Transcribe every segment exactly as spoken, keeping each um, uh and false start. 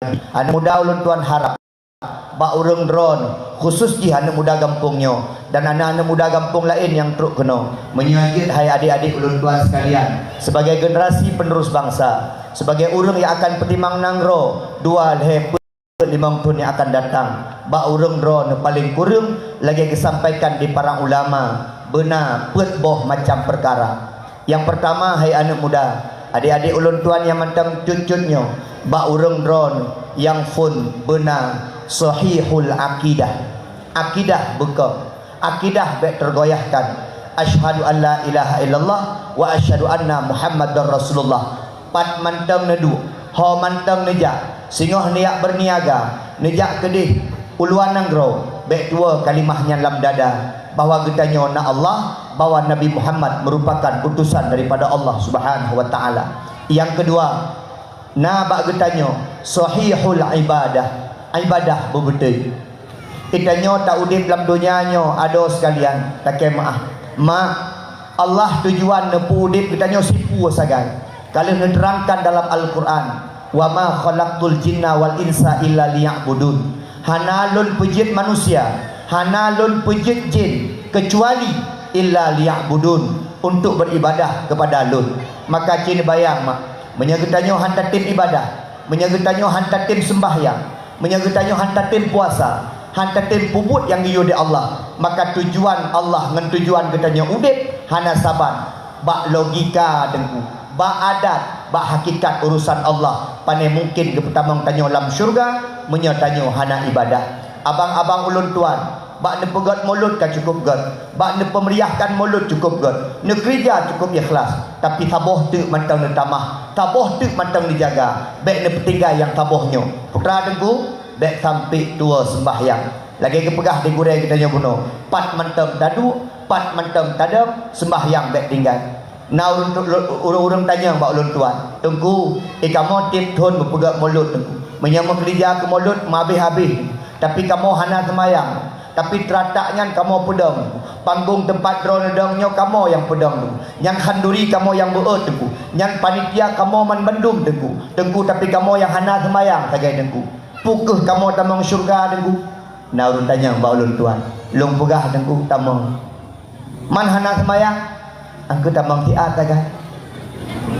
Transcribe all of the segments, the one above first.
Aneuk muda ulôn tuan harab bak ureuëng droeneuh, khusus jih aneuk muda gampông nyoe dan aneuk-aneuk muda gampông laén nyang trok keunoe. Meunyoe jeuet, hai adik-adik ulôn tuan sekalian, sebagai generasi penerus bangsa, sebagai ureuëng nyang akan peutimang nanggroe dua lhée peuet limong thon nyang akan datang, bak ureuëng droeneuh paléng kureueng lagée geusampaikan di para ulama, beuna peuet boh macam peukara. Nyang peurtama, hai aneuk muda, adik-adik ulôn tuan nyang mantong cut-cut nyoe, bak ureuëng droeneuh nyang phon beuna sahihul akidah. Akidah beukoh, akidah bék teugoyahkan. Asyhadu an la ilaha illallah wa asyhadu anna Muhammadar Rasulullah. Pat mantong neuduek, ho mantong neujak, singoh neujak beurniaga, neujak keudeh u luwa nanggroe, bék tuwoe kalimah nyan lam dada, bahwa geutanyoe na Allah, bahwa Nabi Muhammad meurupakan utosan daripada Allah Subhanahu wa Taala. Nyang keudua, na bak geutanyoe sahihul ibadah, ibadah beubeutôi. Geutanyoe taudeb lam donya nyoe, adoe sekalian, lakée meuáh. Mak, Allah tujuan neupeuudeb geutanyoe sipeue sagai. Ka lheueh neuteurangkan dalam Al-Qur'an, "Wa ma khalaqtul jinna wal insa illa liya'budun." Hana Lôn peujeuet manusia, hana Lôn peujeuet jin, keucuali illa liya'budun, untuk beuribadah keupada Lôn. Maka ci neubayang, mak, meunyoe geutanyoe han tatem ibadah, meunyoe geutanyoe han tatem seumbahyang, meunyoe geutanyoe han tatem puasa, han tatem peubuet nyang geuyue di Allah, maka tujuan Allah ngon tujuan geutanyoe udeb hana saban bak logika, Teungku, bak adat, bak hakikat urosan Allah. Pane mungken geupeutamong tanyoe lam syeuruga meunyoe tanyoe hana ibadah. Abang-abang ulôn tuan, bak neupeugét mulod ka cukup gét, bak neupeumeriahkan mulod cukup gét, neukeurija cukup ikhlas, tapi saboh teuk mantong neutamah, saboh teuk mantong neujaga, bék neupeutinggai nyang saboh nyoe. Putra Teungku, bék sampoe tuwoe seumbahyang. Lagée geupeugah di gurée geutanyoe bunoe, pat mantong taduek, pat mantong tadong, seumbahyang bék tinggai. Na ureuëng tu-, ureuëng-ureuëng tanyong bak ulôn tuan, "Teungku, eh, kamoe tieb thon meupeugét mulod, Teungku. Meunyoe meukeurija keu mulod, meuhabéh-habéh. Tapi kamoe hana seumayang. Tapi teuratak nyan kamoe peudong. Panggong teumpat droeneuh dong nyoe kamoe nyang peudong, Teungku. Nyan khanduri kamoe nyang beuôt, Teungku. Nyan panitia kamoe man bandum, Teungku. Teungku, tapi kamoe nyang hana seumayang sagai, Teungku. Peu kheueh kamoe tamong syeuruga, Teungku?" Na ureuëng tanyong bak ulôn tuan. Lôn peugah, "Teungku, tamong." Man hana seumayang, angkeu tamong siat sagai.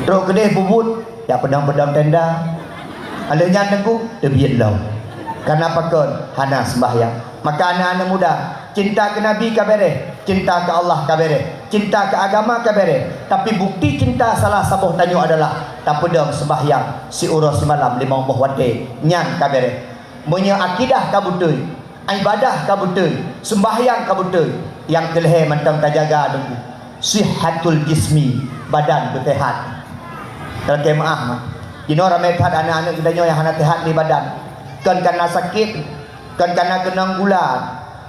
Trok keudeh peubuet, jak peudong-peudong tenda. Lheueh nyan Teungku, teubiet lom. Kareuna pakon? Hana seumbahyang. Maka aneuk-aneuk muda, cinta keu Nabi ka béréh, cinta keu Allah ka béréh, cinta keu agama ka béréh. Tapi bukti cinta salah saboh tanyoe adalah tapeudong seumbahyang siuroe simalam limong boh watée, nyan ka béréh. Meunyoe akidah ka beutôi, ibadah ka beutôi, seumbahyang ka beutôi, nyang keulhée mantong tajaga, Teungku, sihatul jismi, badan beuseuhat. Lakée meuáh, mak. Jinoe ramé that aneuk-aneuk geutanyoe nyang hana seuhat di badan. Kon kareuna sakét, kon kareuna keunong gula,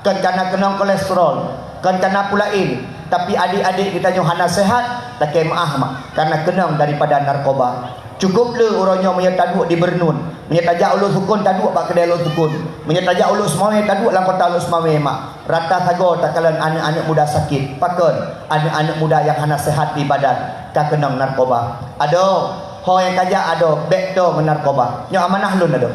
kon kareuna keunong kolesterol, kon kareuna peue laén, tapi adék-adék geutanyoe hana seuhat, lakée meuáh, mak, kareuna keunong daripada narkoba. Cukup le uroe nyoe meunyoe taduek di Beureunon, meunyoe tajak u Lhoksukon taduek bak keudée Lhoksukon, meunyoe tajak u Lhokseumawe taduek lam kota Lhokseumawe, mak. Rata sagoe takalon aneuk-aneuk muda sakét. Pakon? Aneuk-aneuk muda nyang hana seuhat di badan, ka keunong narkoba. Adoe, ho nyang kajak adoe, bék toe ngon narkoba. Nyoe amanah lôn adoe.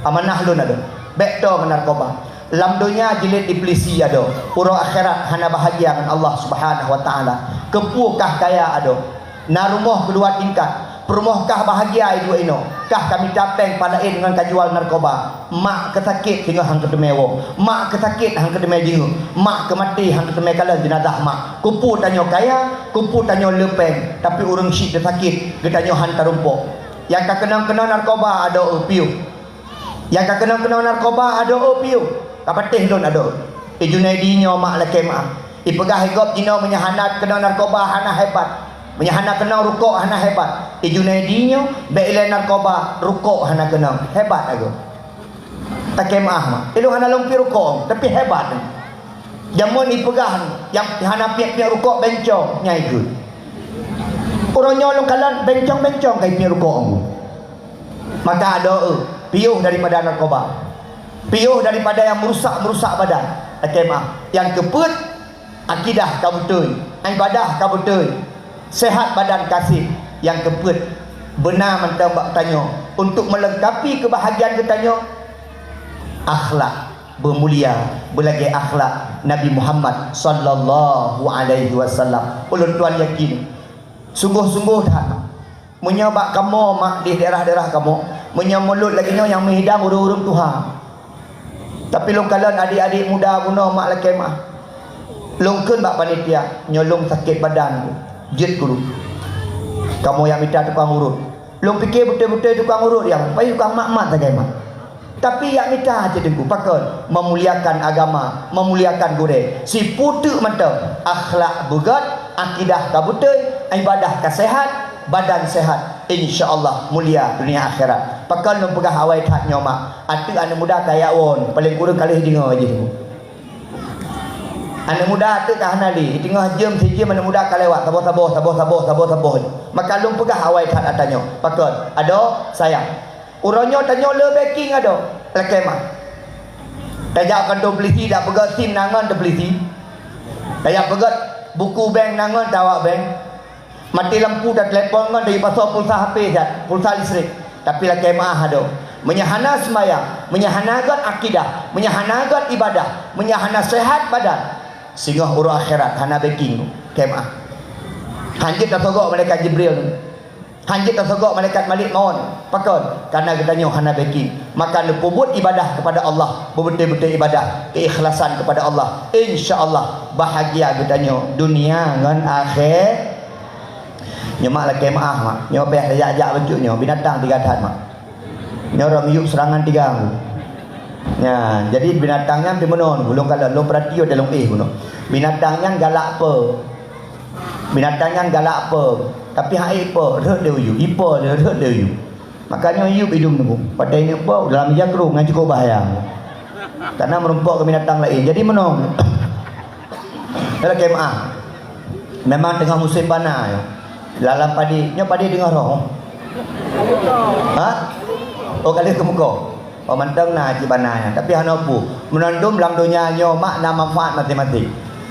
Amanah lôn adoe. Bék toe ngon narkoba. Lam donya jilét di peulisi adoe, uroe akhirat hana bahagia ngon Allah Subhanahu wa Taala. Keupeue kah kaya adoe? Na rumoh keudua tingkat, peurumoh kah bahagia iduek inoe, kah ka mita péng palaén ngon ka jual narkoba. Mak keu sakét singoh han keuteumé woe, mak keu sakét han keuteumé jingeuk, mak keu maté han keuteumé kalon jeunazah mak. Keupeue tanyoe kaya, keupeue tanyoe le péng, tapi ureuëng syiek teusakét geutanyoe han tarumpok. Nyang ka keunong-keunong narkoba adoe piôh. Nyang ka keunong-keunong narkoba adoe piôh, ka patéh lôn adoe. I Junaidi nyoe mak lakée meuáh. Ipeugah i gob jinoe meunyoe hana keunong narkoba hana hebat. Meunyoe hana keunong rukok hana hebat. I Junaidi nyoe bék ilée narkoba, rukok hana keunong. Hebat agoe. Lakée meuáh mak. Ilôn hana lôn piep rukok, tapi hebat. Jameun ipeugah nyang hana piep-piep rukok bencong, nyai geuh. Uroe nyoe lôn kalon bencong-bencong ka ipiep rukok. Maka adoe, piôh daripada narkoba. Piôh daripada nyang meurusak-meurusak badan. Lakée meuáh. Nyang keupeuet, akidah ka beutôi, ibadah ka beutôi, seuhat badan ka seb. Nyang keupeuet, Beuna mantong bak tanyoe, untuk melengkapi kebahagiaan geutanyoe, akhlak beumulia beulagée akhlak Nabi Muhammad sallallahu alaihi wasallam. Ulôn tuan yakin, sungguh-sungguh that, meunyoe bak kamoe mak di daerah-daerah kamoe, meunyoe mulod lagée nyoe nyang meuhidang ureuëng-ureuëng tuha. Tapi lôn kalon adik-adik muda bunoe mak lakée meuah. Lôn kheun bak panitia, nyoe lôn sakét badan, jeuet kureueng. Kamoe nyang mita tukang urut. Lôn pike beutôi-beutôi tukang urut nyang, payu tukang mat-mat sagai mak. Tapi nyang mita cit teungku, pakon? Meumuliakan agama, meumuliakan gurée. Sipu teuk mantong, akhlak beugét, akidah ka beutôi, ibadah ka sehat, badan sehat, insya Allah mulia dunia akhirat. Pakon lôn peugah awai that nyoe mak? Ateueh aneuëk muda kaya won, paléng kureueng ka lheueh deungoe jih. Aneuëk muda ateueh ka hana lé, teungoh jeuem sijeuem aneuëk muda ka lewat, saboh-saboh, saboh-saboh, saboh-saboh. Maka lôn peugah awai that ata nyoe. Pakon? Adoe sayang. Uroe nyoe tanyoe le banking adoe, lakée meuah. Tajak kantô polisi, dak peugét sim na ngon teupolisi. Tajak peugét buku bank na ngon tawak bank. Maté lampu, tatelepon ngon, tayue pasoe pulsa H P that, pulsa listrik. Tapi lakée meuah adoe. Meunyoe hana seumayang, meunyoe hana gét akidah, meunyoe hana gét ibadah, meunyoe hana sehat badan, singoh uroe akhirat hana banking, lakée meuah. Hanjeuet tasogok malaikat Jibril. Hanjeuet tasogok malaikat Malik Maut. Pakon? Karena geutanyoe hana banking. Maka neupeubuet ibadah kepada Allah, beubeutôi-beutôi ibadah, keikhlasan kepada Allah. Insya Allah bahagia geutanyoe dunia ngon akhé. Nyoe mak lakée meuah mak. Nyoe payah tajak-jak bacut nyoe. Binatang tiga that mak. Nyoe rom yup serangan tiga. Nya, jadi binatang nyan pi meunoe, ulôn kalon, lôn perhati watée lôn éh bunoe. Binatang nyan galak pe? Binatang nyan galak pe? Tapi hai pe, rhot deh uyu, ipe deh, rhot deh uyu. Makanya yup idum nunggu. Watée ingat pe, dalam ija krueng nyan cukup bahaya. Karena merumpok ke binatang lain. Jadi meunoe. Dalam kemah. Memang tengah musim bana nyoe. Dalam padi, nyoe padi tengah roh. Ha? Oh, kali keumuko. Oh, mantong na cit bana nyan. Tapi hana peue. Meunan dum lam donya nyoe mak na manfaat maté-maté.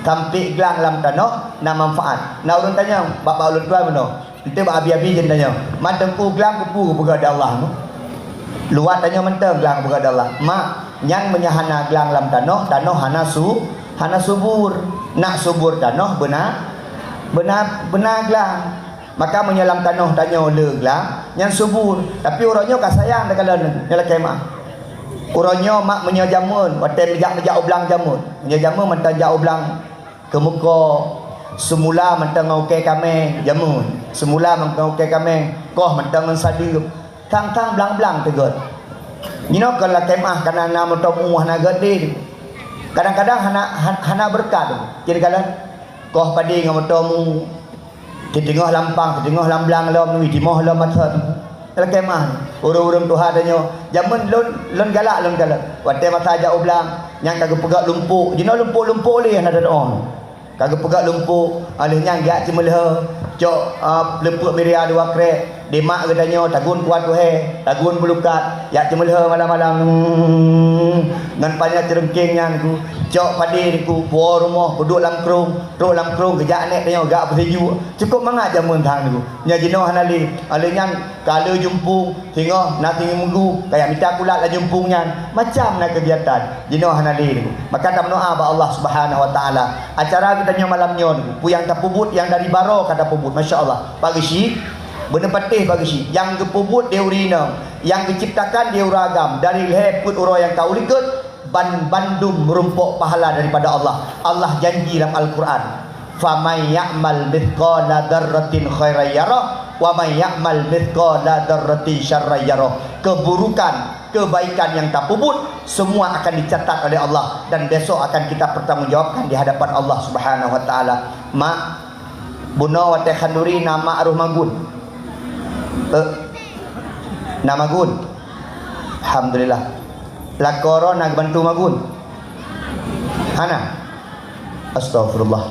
Sampoe glang lam tanoh na manfaat. Na ureuëng tanyong, bak-bak ulôn tuan meunoe. Ente bak abi-abi jeuet tanyong, "Mak, teungku glang keupeue geupeugah di Allah nyoe?" Luwat tanyong mantong glang geupeugah di Allah. Mak, nyan meunyoe hana glang lam tanoh, tanoh hana su-, hana subur. Nak subur tanoh beuna, beuna, beuna glang. Maka meunyoe lam tanoh tanyoe le glang, nyan subur. Tapi uroe nyoe ka sayang takalon nyoe lakée meuah. Uroe nyoe mak meunyoe jameun, watée meujak-meujak u blang jameun. Meunyoe jameun mantong jak u blang keumuko, seumula mantong ngon ukée kaméng, jameun. Seumula mantong ngon ukée kaméng, koh mantong ngon sadeuep. Thang-thang blang-blang teugét. Jinoe kon lakée meuah kana na meutomu hana gét deh. Kadang-kadang hana, han-, hana beureukat. Jadi kalau koh padi ngon meutomu, siteungoh lampang, siteungoh lam blang lom, nui timoh lom masa tu. Lakée meuah, ureuëng-ureuëng tuha tanyoe, jameun lôn, lôn galak lôn galak. Watée masa jak u blang, nyang ka geupeugah lumpok. Jinoe lumpok-lumpok lé hana teuôn. Ka geupeugah lumpok, aleuh nyan jak ceumeulhö, cok, a, leupeuek miria dua krek, di mak geutanyoe, tagun kuat tuhée, tagun beulukat, jak ceumeulhö malam-malam. Hmm, ngon panyöt ceureungkeng nyan ku, cok padi ku, puwoe rumoh, peuduek lam krueng, trok lam krueng, geujak aneuk tanyoe, gak peusijuek. Cukup mangat jameun thang ku. Nyan jinoe hana lé, aleuh nyan ka le jumpung, singoh na singoh minggu, kajak mita kulat lam jumpung nyan. Macam na keugiatan, jinoe hana lé. Maka tameudoá bak Allah Subhanahu Wa Taala. Acara geutanyoe malam nyoe, peue nyang tapeubuet nyang dari baroe ka tapeubuet. Masya Allah. Pak Geuchik, beuneupatéh Pak Geuchik, nyang geupeubuet di ureuëng inong, nyang geuciptakan di ureuëng agam, dari lhée peuet uroe nyang ka u likot, ban bandum meurumpok pahala daripada Allah. Allah janji lam Al-Quran, "Faman ya'mal mithqala dzarratin khairan yarah, wa man ya'mal mithqala dzarratin syarran yarah." Keburukan, kebaikan yang tapeubuet, semua akan dicatat oleh Allah dan besok akan kita pertanggungjawabkan di hadapan Allah Subhanahu Wa Taala. Mak, bunoe watée khanduri na mak roh magun. Eh, na magun. Alhamdulillah. Lakoe droe na geubantu magun? Hana? Astagfirullah.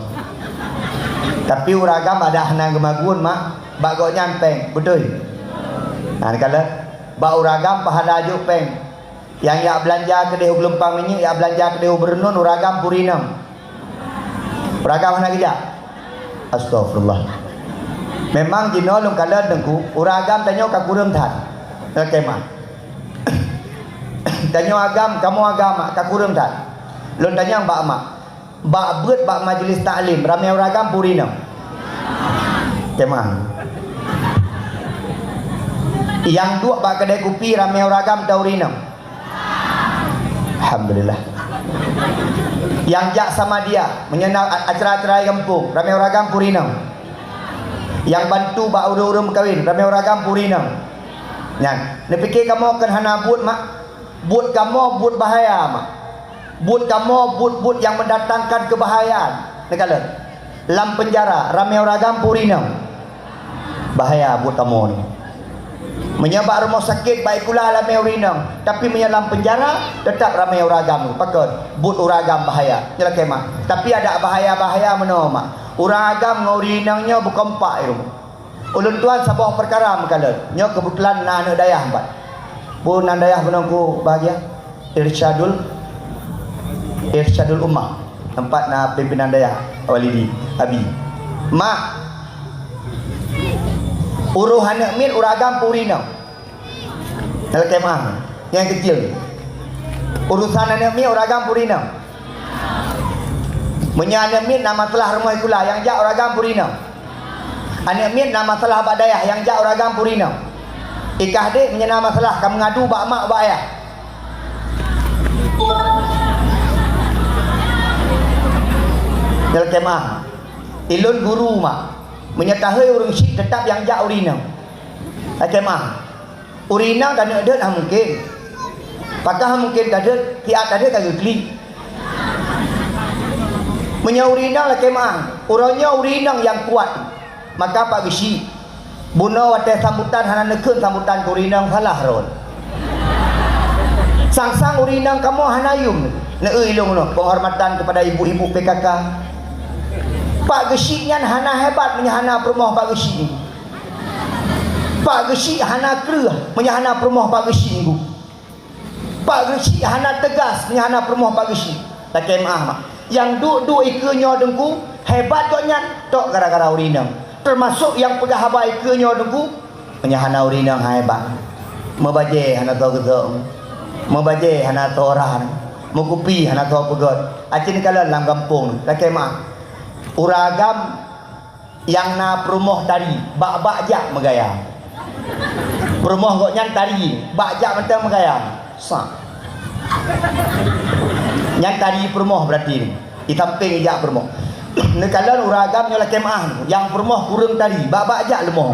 Tapi ureuëng agam adak hana geumagun, mak, bak gobnyan péng, beutôi? Nah, kalau bak ureuëng agam pahala jok péng. Nyang jak beulanja keudeh u Geulumpang Minyeuk, jak beulanja keudeh u Beureunuen, ureuëng agam puri nam. Ureuëng agam hana geujak? Astagfirullah. Memang jinoe lôn kalon Teungku, ureueng agam tanyoe ka kureueng that. Lakée meu'ah. Tanyoe agam, kamoe agam ka kureueng that. Lôn tanyong bak mak, bak beuet bak majlis taklim, ramé ureueng agam peue ureueng inong? Lakée meu'ah. Nyang duek bak keudè kupi, ramé ureueng agam teuh ureueng inong? Alhamdulillah. Nyang jak Samadiyah, meunyoe na a-, acara-acara di gampông, ramé ureueng agam peue ureueng inong? Nyang bantu bak ureueng-ureueng meukawen, ramé ureueng agam peue ureueng inong? Nyan, neupike kamoe kon hana buet, mak? Buet kamoe buet bahaya, mak. Buet kamoe buet-buet nyang mendatangkan keubahayaan. Neukalon. Lam peunjara, ramé ureueng agam peue ureueng inong? Bahaya buet kamoe nyoe. Meunyoe bak rumoh sakét, bak sikula ramé ureueng inong, tapi meunyoe lam peunjara, teutap ramé ureueng agam. Pakon? Buet ureueng agam bahaya. Nyoe lakée meu'ah. Tapi adak bahaya-bahaya meunoe, mak. Ureueng agam ngon ureueng inong nyoe beukompak i rumoh. Ulôn tuan saboh peukara meukalon. Nyoe keubeutulan na aneuk dayah empat. Peue nan dayah bunoe ku bahagia? Irsyadul, Irsyadul Ummah, teumpat na pimpinan dayah, Walidi, Abi. Mak, uroh aneuk miet ureueng agam peue ureueng inong? Lakée meu'ah, nyang keucil. Urusan aneuk miet ureueng agam peue ureueng inong? Meunyoe aneuk miet na masalah rumoh sikula, nyang jak ureueng agam peue ureueng inong? Aneuk miet na masalah bak dayah, nyang jak ureueng agam peue ureueng inong? I kah dék meunyoe na masalah ka meungadu bak mak bak ayah. Lakée meu'ah. Ilôn guru, mak. Meunyoe tahôi ureueng syiek, teutap nyang jak ureueng inong. Lakée meu'ah. Ureueng inong taneuk deuet hana mungken. Pakon hana mungken tadeuet, siat tadeuet ka geuklik. Meunyoe ureueng inong lakée meu'ah, uroe nyoe ureueng inong nyang kuat, maka Pak Geuchik, bunoe watée sambutan hana neukheun sambutan keu ureueng inong salah rot. Sang-sang ureueng inong kamoe hana yum, neu-eu ilôn nyoe, penghormatan kepada ibu-ibu P K K. Pak Geuchik nyan hana hebat meunyoe hana peurumoh Pak Geuchik. Pak Geuchik hana kreueh meunyoe hana peurumoh Pak Geuchik nyoe. Pak Geuchik hana teugas meunyoe hana peurumoh Pak Geuchik. Lakée meu'ah, mak. Nyang duek-duek ikeue nyoe Teungku, hebat gobnyan, tok gara-gara ureueng inong. Teumasok nyang peugah haba ikeue nyoe Teungku, meunyoe hana ureueng inong hana hebat. Meubajée hana soe geusok. Meubajée hana soe ora. Meukupi hana soe peugét. Aci neukalon lam gampông, lakée meu'ah. Ureueng agam nyang na peurumoh tari, bak-bak jak meugaya. Peurumoh gobnyan tari, bak jak mantong meugaya. Sa. Nyan tari peurumoh berarti. Di sampéng jak peurumoh. Neukalon ureueng agam nyoe lakée meu'ah, nyang peurumoh kureueng tari, bak-bak jak leumoh.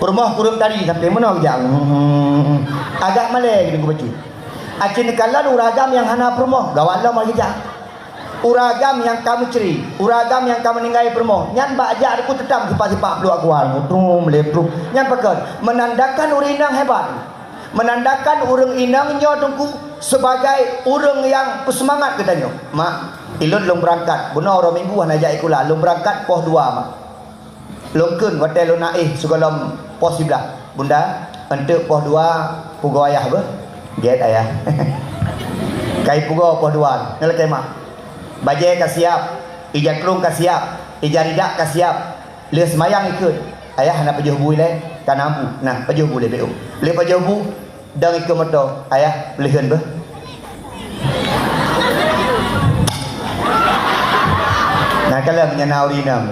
Peurumoh kureueng tari sampéng meunoe geujak. Agak malée geudeungoe bacut. Aci neukalon ureueng agam nyang hana peurumoh, gawat lom lagée jak. Ureueng agam nyang ka meucre, ureueng agam nyang ka meuninggai peurumoh, nyan bak jak Teungku teutam sipak-sipak pluek akuan, mutum, meuleupruh. Nyan pakon? Menandakan ureueng inong hebat. Menandakan ureueng inong nyoe Teungku sebagai ureueng nyang peuseumangat geutanyoe. Mak, ilôn lôn beurangkat, bunoe uroe Minggu hana jak sikula, lôn beurangkat poh dua, mak. Lôn kheun watée lôn na éh sigohlom poh siblaih, "Bunda, eunteuk poh dua pugoe ayah beuh?" "Gét, Ayah." Ka ipugoe poh dua, nyan lakée meu'ah. Bajée ka siab, ija krueng ka siab, ija ridak ka siab. Lheueh seumayang ikheun, "Ayah, hana pajoh bu ilée?" "Ka na bu." "Nah, pajoh bu ilée beuh." Lheueh pajoh bu, dong ikeue moto, "Ayah, peuleuheuen beuh." Nah, kalon meunyoe na ureueng inong.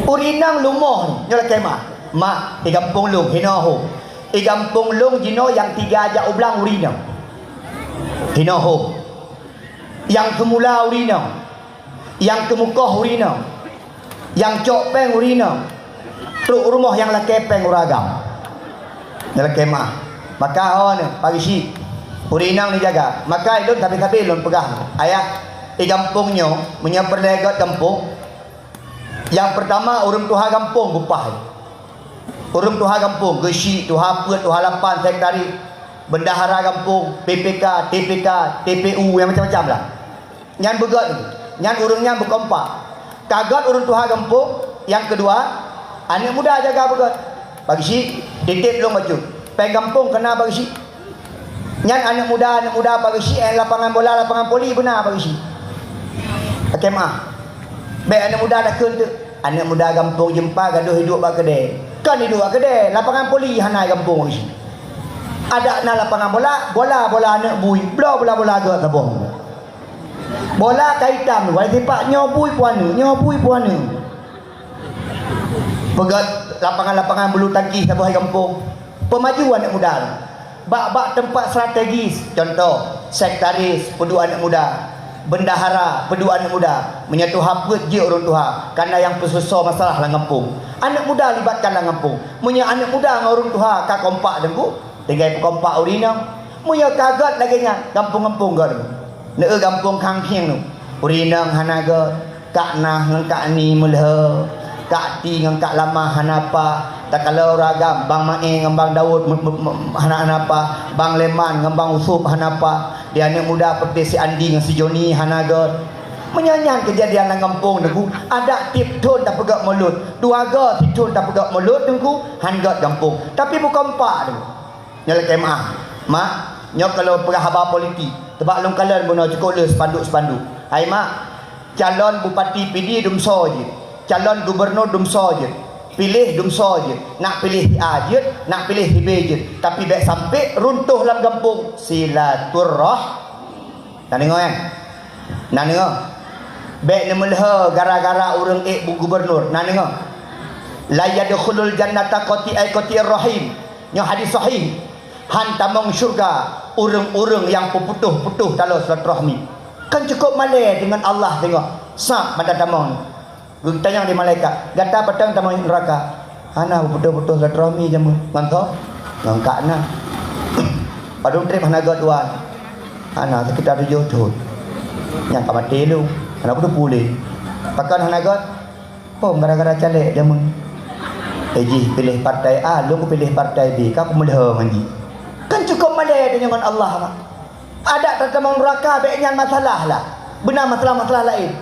Ureueng inong lumoh nyoe lakée meu'ah. Mak, di gampông lôn, hinoe ho. Di gampông lôn jinoe nyang tiga jak u blang ureueng inong. Hinoe ho. Nyang keumula ureueng inong. Nyang keumukoh ureueng inong, nyang cok péng ureueng inong, trok rumoh nyang lakée péng ureueng agam. Nyang lakée meu'ah. Maka ho nyoe, Pak Geuchik, ureueng inong neujaga. Maka ilôn sabe-sabe lôn peugah, "Ayah, di gampông nyoe, meunyoe peureulée göt gampông, nyang peurtama ureueng tuha gampông bupah." Ureueng tuha gampông, geuchik, tuha peuet, tuha lapan, sekretaris, bendahara gampông, P P K, T P K, T P U, nyang macam-macam lah. Nyan beugöt, nyan ureueng nyan beukompak. Ka göt ureueng tuha gampông, nyang keudua, aneuk muda jaga beugöt. Pak Geuchik, titip lôn bacut. Péng gampông ka na Pak Geuchik. Nyan aneuk muda, aneuk muda Pak Geuchik, eh, lapangan bola, lapangan voli beuna Pak Geuchik. Lakée meu'ah. Bék aneuëk muda takheun teuk. Aneuëk muda gampông jeumpa gadôh iduek bak keudè. Kon iduek bak keudè, lapangan voli hana gampông isi. Adak na lapangan bola, bola-bola aneuëk bui, bloe bola-bola geuh saboh. Bola ka itam, wai sipak nyoe bui puan nyoe, nyoe bui puan nyoe. Peugöt lapangan-lapangan bulu tangkis saboh gampông. Peumaju aneuëk muda. Bak-bak teumpat strategis, contoh, sekretaris, peuduek aneuëk muda, bendahara, peuduek aneuëk muda. Meunyoe tuha peuet jeuet ureuëng tuha, kana nyang peuseuleusoe masalah lam gampông. Aneuëk muda libatkan lam gampông. Meunyoe aneuëk muda ngon ureuëng tuha ka kompak teungku, tinggai peukompak ureuëng inong. Meunyoe ka göt lagée nyan, gampông-gampông göt. Neu gampông khang khieng nyoe. Ureuëng inong hana göt. Kak Nah ngon Kak Ni meulhö, Kak Ti ngon Kak Lamah hana paih, takalon ureuëng agam, Bang Maé ngon Bang Daud me-, me-, me-, hana, hana paih, Bang Leman ngon Bang Usup hana paih, di aneuëk muda peureulée si Andi ngon si Joni hana göt. Meunyoe nyan keujadian lam gampông teungku, adak tieb thon tapeugöt mulod, dua goe sithon tapeugöt mulod teungku, han göt gampông. Tapi beukompak teungku. Nyoe lakée meuáh. Mak, nyoe ka lôn peugah haba politik. Teubak lôn kalon bunoe cukôp le spanduk-spanduk. Hai mak, calon bupati Pidie dumsoe jeuet. Calon gubunur dumsoe jeuet. Piléh dumsoe jeuet. Nak piléh si A jeuet, nak piléh si B jeuet. Tapi bék sampai runtoh lam gampông silaturrah-, Na deungoe, eh? Na deungoe. Bék neumeulhö gara-gara ureuëng ék bu-, gubunur. Na deungoe. "La yadkhulul jannata qati'ai qati'ir rahim." Nyoe hadis sahih. Han tamong syurga ureuëng-ureuëng nyang peuputôh-putôh taloe silaturahmi. Kan cukôp malée deungon Allah teungoh. Sab mata tamong. Geutanyong lé malaikat, "Gata patong tamong neuraka?" "Hana, beutôi-beutôi silaturahmi jameun." "Ngon soe?" "Ngon Kak Na." "Padum treb hana göt dua?" "Hana, sekitar tujoh thon." "Nyang ka maté lom, hana beutôi puléh." "Pakon hana göt?" "Oh, gara-gara caleg jameun." "Eh jih piléh partai A, lôn piléh partai B, ka kumeulhö ngon jih." Kan cukôp malée tanyoe ngon Allah, Mak. Adak tatamong neuraka bék nyan masalah lah. Beuna masalah-masalah laén.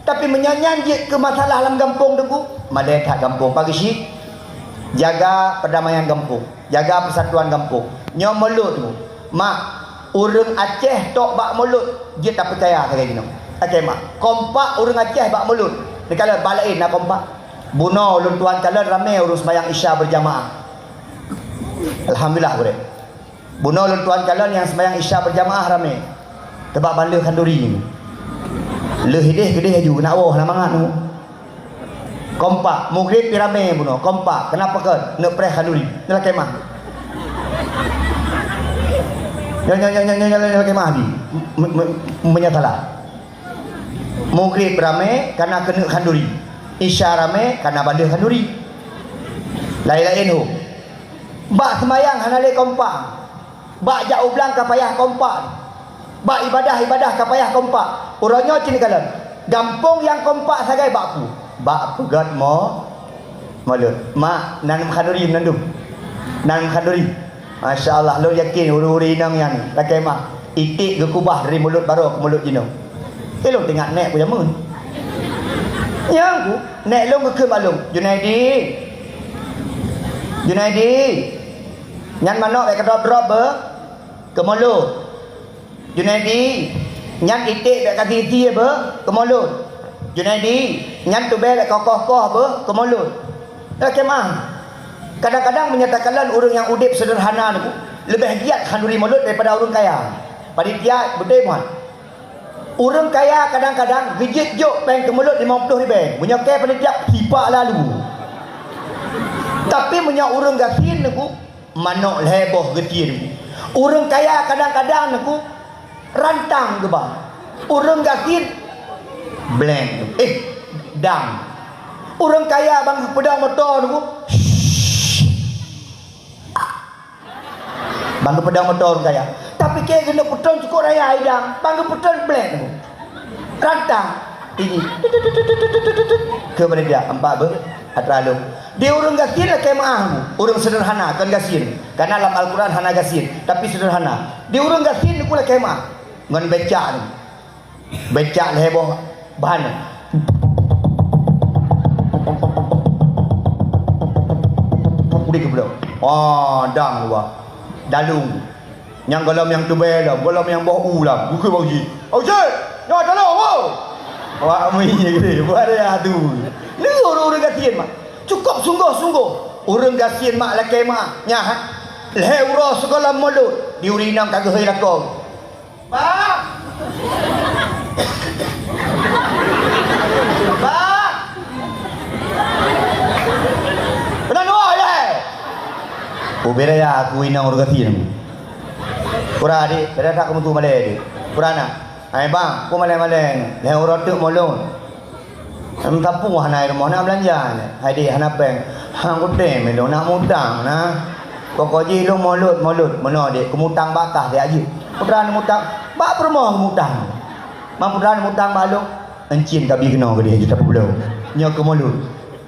Tapi meunyoe nyan jeuet keu masalah lam gampông teungku, malée that gampông. Pageue cit, jaga perdamaian gampông, jaga persatuan gampông. Nyoe mulod teungku. Mak, ureuëng Aceh tok bak mulod jeuet tapeucaya sagai jinoe. Aceh mak, kompak ureuëng Aceh bak mulod. Neukalon bak laén na kompak. Bunoe ulôn tuan kalon ramé ureuëng seumayang Isya berjamaah. Alhamdulillah, gurée. Bunoe lôn tuan kalon nyang seumayang Isya berjamaah ramé. Teubak ban lheueh khanduri. Lheueh idéh keudeh aju, nak woe hana mangat nu. Kompak, mugrib pi ramé bunoe, kompak. Kenapa ke? Neuk preh khanduri. Nyoe lakée mah. Nyoe, nyoe, nyoe lakée mah bi. Me-, me-, meunyoe salah. Mugrib ramé kana keuneuk khanduri. Isya ramé kana ban lheueh khanduri. Laén-laén ho. Bak seumayang hana lé kompak. Bak jak u blang ka payah kompak. Bak ibadah-ibadah ka payah kompak. Uroe nyoe cit neukalon. Gampông nyang kompak sagai bak peue? Bak peugöt mo-, mulod. Mak, nan meukhaduri mandum. Nan meukhaduri. Masya Allah, lôn yakin ureuëng-ureuëng inong nyan lakée mah. Iték geukubah dari mulod baroe keu mulod jinoe. Eh, lôn teuingat nèk ku jameun. Nyang ku, nèk lôn geukheun bak lôn, "Junaidi. Junaidi." Nyan manok bék keudrop-drop beuh, keu mulod. "Junaidi, nyan iték bék ka sie-sie beuh, keu mulod. Junaidi, nyan tubée bék koh-koh beuh, keu mulod." Lakée mah. Kadang-kadang meunyoe takalon ureuëng nyang udeb seudeurhana nyoe, leubeh giat khanduri mulod daripada ureuëng kaya. Panitia beutôi muat. Ureuëng kaya kadang-kadang geujeuet jok péng keu mulod limong ploh ribée. Meunyoe kée panitia sipak lalu. Tapi meunyoe ureuëng gasien nyoe, manok lhée boh geutieng. Ureuëng kaya kadang-kadang nyoe rantang geuba. Ureuëng gasien blank. Eh, dang. Ureuëng kaya ban geupeudong moto nyoe. Ban geupeudong moto ureuëng kaya. Tapi kée geuneuk peutrön cukôp raya idang, ban geupeutron blank nyoe. Rantang. Ini. Keu panitia, empat beuh. Atra lôn. Di ureuëng gasien lakée meuáh, ureuëng seudeurhana, kon gasien. Karena lam Al-Quran hana gasien, tapi seudeurhana. Di ureuëng gasien nyoe lakée meuáh. Ngon becak nyoe. Becak lhée boh ban. Udeb keubloe. Ah, dang luwa. Dalung. Nyang gohlom nyang tubée lom, gohlom nyang boh u lom. Bukeu bak uji. "Uji! Nyoe tolong, woe!" Awak mui geude, buat ya tu. Ni ureueng-ureueng gasien mak. Cukup sungguh-sungguh. Ureueng gasien mak lakée mak. Nyan, ha? Lhée uroe sigohlom mulod, di ureueng inong ka geuhôi lakoe. Bang! Bang! Keunan dua, ya? Oh, beda ya, aku inong ureueng gasien. Pura, adik, beda tak kamu tu malée, adik? Pura na? Hai bang, peue malée-malée nyoe? Lhée uroe teuk mulod. Em, sapeue hana i rumoh, na beulanja nyoe? Hai dek, hana péng. Hang kutem lôn, na mutang na. Pokok jih lôn mulod-mulod, meunoe dek, keumutang bak kah siat jeuet. Putra neumutang, bak peurumoh keumutang. Man putra neumutang bak lôn, euncien ka bie keunoe keudeh jeuet tapubloe. Nyoe keu mulod.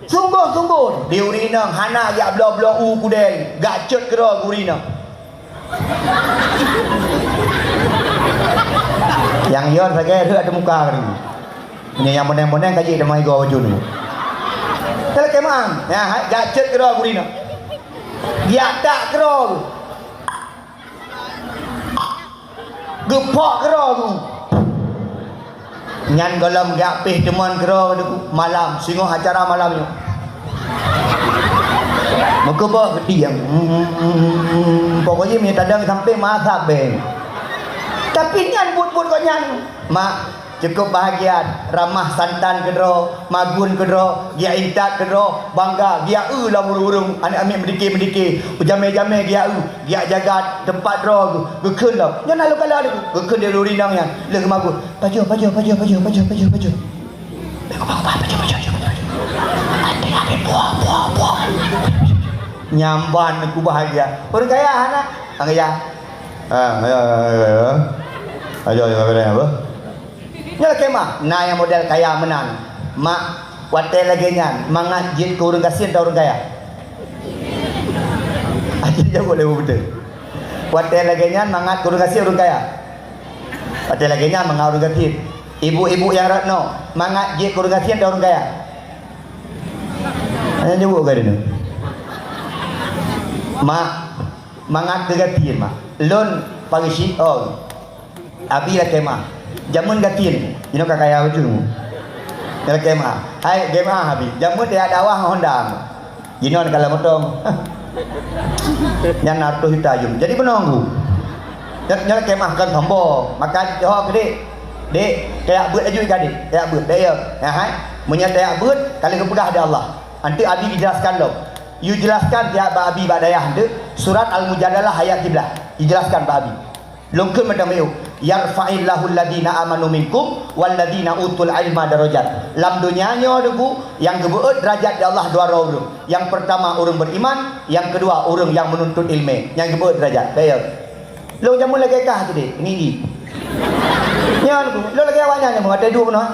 Sunggoh-sunggoh, di ureueng inong hana jak bloe-bloe u keudè, jak cot keudroe keu ureueng inong. Nyang yo sagai rhot ateueh muka keuh. Nyan nyang meuneng-meuneng ka jeuet teuma igoe baju nyoe. Talakée meu'ang, nyan hai jak cot keudroe gurina. Geujak tak keudroe. Geupok keudroe geuh. Nyan gohlom geujak péh teumon keudroe malam, singoh acara malam nyoe. Meukeubah geudiang. Pokok jih meunyoe tadong sampéng masa beng. Tapi nyan buet-buet gobnyan, mak, cukup bahagia, ramah santan keudroe, magun keudroe, geujak intat keudroe, bangga, geujak eu lam ureueng-ureueng, aneuk miet meudike-meudike, jamé-jamé geujak eu. Geujak jaga teumpat droe geuh, geukheun lom. Nyan na lôn kalon geuh, geukheun di ureueng inong nyan. Lheueh geumagun, "Pajoh, pajoh, pajoh." Até, até, buah, buah, buah. Nyan ban ku bahagia. Ureueng kaya hana? Ureueng kaya. Ah, ya, ya, ya, ya. Ayo, ayo, ayo, ayo. Nyoe lakée meu'ah, na nyang model kaya meunan. Mak, watée lagée nyan, mangat jeuet keu ureueng gasien atau ureueng kaya? Aci jaweueb lé beutôi. Watée lagée nyan, mangat keu ureueng gasien, ureueng kaya? Watée lagée nyan, mangat ureueng gasien. Ibu-ibu nyang rot noe, mangat jeuet keu ureueng gasien atau ureueng kaya? Hana jaweueb kah droeneuh? Mak, mangat keu gasien, mak. Lôn pageusik, oh. Abi lakée meu'ah. Jameun gasien, jinoe ka kaya bacut. Lakée meu'ah. Hai, lakée meu'ah, Abi. Jameun tajak dakwah ngon honda. Jinoe ka lam motong. Nyan na reutôh juta jeuem. Jadi beunong ku. Nyoe, nyoe lakée meu'ah kon sombong. Maka jaweueb keu dek. Dek, tajak beuet laju ka dek. Tajak beuet. Dek, ya. Ya, hai. Meunyoe tajak beuet, ka lheueh geupeugah di Allah. Nanti Abi dijelaskan lom. Yue jelaskan siat bak Abi bak dayah nteuk, surat Al-Mujadalah ayat siblaih. Dijelaskan bak Abi. Lôn kheun mantong miyueb, "Yarfa'illahu alladhina amanu minkum walladhina utul ilma darajat." Lam donya nyoe Teungku, nyang geubeuet deurajat di Allah dua droe ureueng. Nyang peurtama ureueng beriman, nyang keudua ureueng nyang meununtut ileumé, nyang geubeuet deurajat. Baik, ya. Lôn jameun lagée kah tadi, ngigi. Nyan Teungku, lôn lagée awaknyan jameun, watée duek bunoe.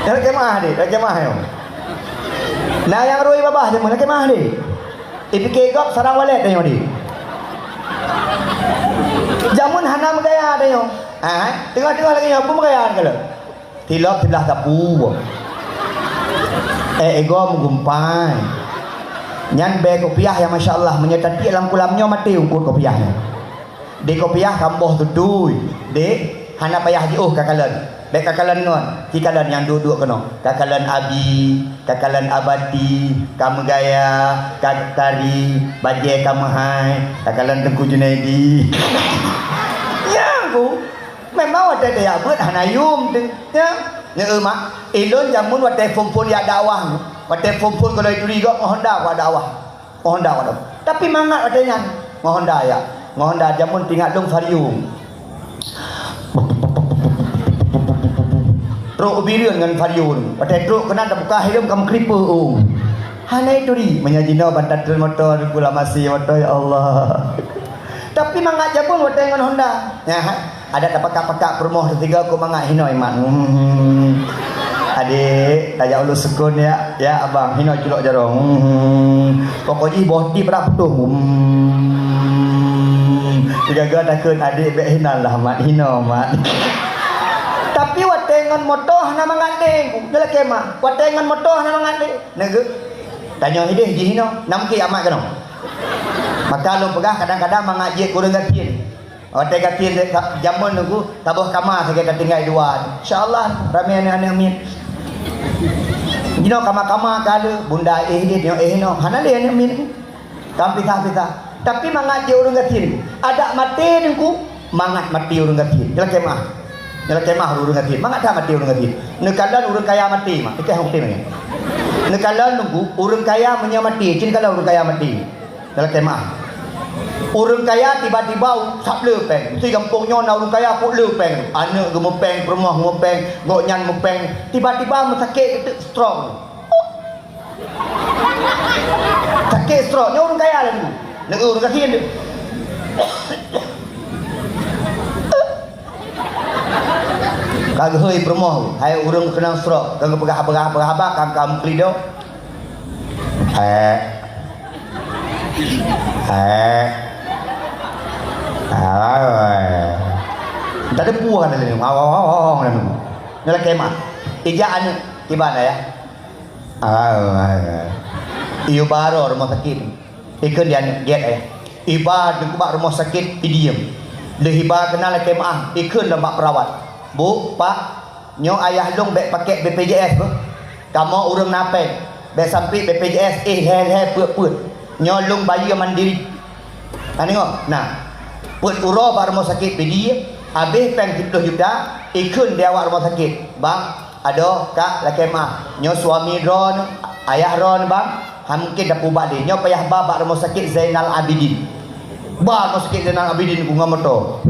Dak kemah deh, dak kemah nyoe. Na nyang rui babah jameun, dak kemah deh. Ipike gob sarang walet tanyoe deh. Jameun hana meugaya tanyoe. Ha, teungoh-teungoh lagée nyoe, peue meugaya keuh lôn? Tilop siblaih sapu. Eh, ego meugumpai. Nyan bée kopiah nyang masya Allah, meunyoe tatiek lam kulam nyoe maté eungkot kopiah nyan. Di kopiah ka meuboh tutui. Dek, hana payah jiôh kakalon. Bék kakalon ngon, ci kalon nyang duek-duek keunoe. Kakalon Abi, kakalon Abati, ka meugaya, ka tari, bajée ka meuhai, kakalon Teungku Junaidi. Nyan ku, memang watée tajak beuet hana yum teuh. Nyan, neu mak, ilôn jameun watée phon-phon jak dakwah, watée phon-phon goloi turi gob ngon honda ku dakwah. Ngon honda, ngon honda. Tapi mangat watée nyan, ngon honda ya. Ngon honda jameun teuingat lôn Vario. Trok u Bireuen ngon Vario. Watée trok keunan tabuka helm ka meukripeu, oh. Hana ituri, meunyoe jinoe ban tatreun moto, gula masi moto, ya Allah. Tapi mangat jameun watée ngon honda. Nyan, ha? Adak tapakak-pakak peurumoh teusigoe keu mangat hinoe mat. Hmm. Adek, tajak ulôn sukon ya, ya abang, hinoe culok jaroe. Hmm. Pokok jih boh tip rak putôh. Hmm. Sigaga takheun adek bék hinan lah mat, hinoe mat. Tapi watée ngon moto hana mangat deh, nyoe lakée mah. Watée ngon moto hana mangat deh. Neu geuh. Tanyoe hideh jih hinoe, nam ki amat keunoe. Maka lôn peugah kadang-kadang mangat jeuet keu ureueng gasien. Watèe gasien jameun nunggu, saboh kama sagai tatinggai dua. Insya Allah, ramè aneuk-aneuk miet. Jinoe kama-kama ka le, bunda éh jih, nyoe éh noe. Hana lé aneuk miet. Ka pisah-pisah. Tapi mangat jih ureueng gasien. Adak maté nunggu, mangat maté ureueng gasien. Nyoe lakèe meu'ah. Nyoe lakèe meu'ah ureueng gasien. Mangat that maté ureueng gasien. Neukalon ureueng kaya maté, mak. Ikah maté, mak. Neukalon nunggu, ureueng kaya meunyoe maté. Cit neukalon ureueng kaya maté. Dalam kemah. Ureueng kaya tiba-tiba sab le péng. Meusti gampông nyoe na ureueng kaya peuet le péng. Aneuk geumeupéng, peurumoh geumeupéng, gobnyan meupéng. Tiba-tiba meusakét keuteuk stroke. Sakét stroke nyoe ureueng kaya laju. Neu ureueng gasien tu. Ka geuhôi peurumoh, hai ureueng keunong stroke, ka geupeugah-peugah-peugah haba, ka, ka meukeulidok. Eh. Eh. Ah. Tadi puah dah ni. Awang, awang, awang, awang. Ni lah kemah. Ijak aneuk, kiban ya. Ah. Ieu baroe rumoh sakét. Ikheun di aneuk, gét ayah. Iba teungku bak rumoh sakét, idiem. Lheuh iba keunan lakèe meu'ah, ikheun lom bak peurawat. Bu, Pak, nyoe ayah lôn bèk pakèk B P J S beuh. Kamoe ureueng na péng, bèk sampoe B P J S éh lhèe-lhèe peuet-peuet. Nyoe lôn bayeue mandiri. Ka deungö? Nah, peuet uroe bak rumoh sakét Pidie, habéh péng siplôh juta, ikheun di awak rumoh sakét, "Bang, adoe, Kak, lakèe meu'ah. Nyoe suami droeneuh, ayah droeneuh, Bang, han mungken tapeuubat lé. Nyoe payah ba bak rumoh sakét Zainal Abidin." Ba rumoh sakét Zainal Abidin ngon moto.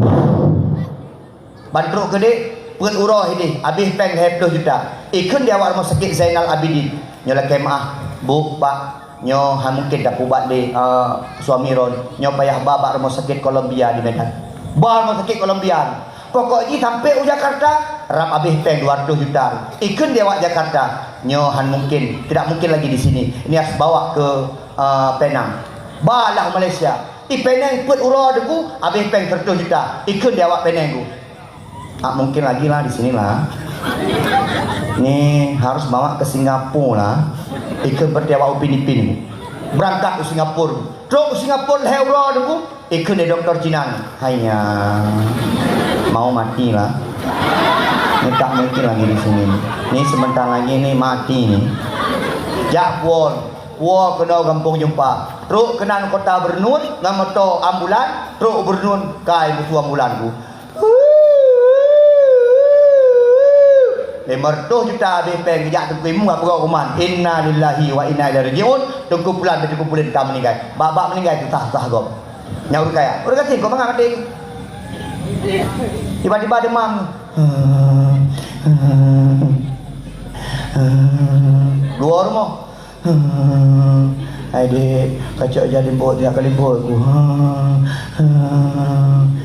Ban trok keudéh, peuet uroe idéh, habéh péng lhèe plôh juta. Ikheun di awak rumoh sakét Zainal Abidin, "Nyoe lakèe meu'ah, Bu, Pak, nyoe han mungken tapeuubat lé, eh, suami droeneuh. Nyoe payah ba bak rumoh sakét Columbia di Medan." Ba rumoh sakét Columbia. Pokok jih sampoe u Jakarta, rab habéh péng dua ratus juta. Ikheun di awak Jakarta, "Nyoe han mungken, tidak mungkin lagi di sini. Ini harus bawa ke, eh, Penang." Ba lah u Malaysia. I Penang peuet uroe teungku, habéh péng seratus juta. Ikheun di awak Penang ku. Tak mungkin lagi lah di sini lah. Ni harus bawa ke Singapura lah. Ikheun berarti awak Upin Ipin. Berangkat ke Singapura. Trok ke Singapura lhèe uroe teungku. Ikheun di doktor Cina. Haiya. Mau mati lah. Ni tak mungkin lagi di sini. Ni sebentar lagi ni mati ni. Jak puon. Puon keunoe gampông Jeumpa. Trok keunan kota Beureuneun ngon moto ambulan. Trok Beureuneun kai musoh ambulan ku. Lima ratus juta habéh péng geujak Teungku Imum ka peugah kuman, "Innalillahi wa inna ilaihi raji'un." Teungku Pulan, Teungku Pulan ka meuninggai. Bak-bak meuninggai tu sah-sah gob. Nyang ureueng kaya. Ureueng gasien kok mangat maté. Tiba-tiba demam. Dua rumoh. Hai dek, kacok ija limbot, ija ka limbot ku.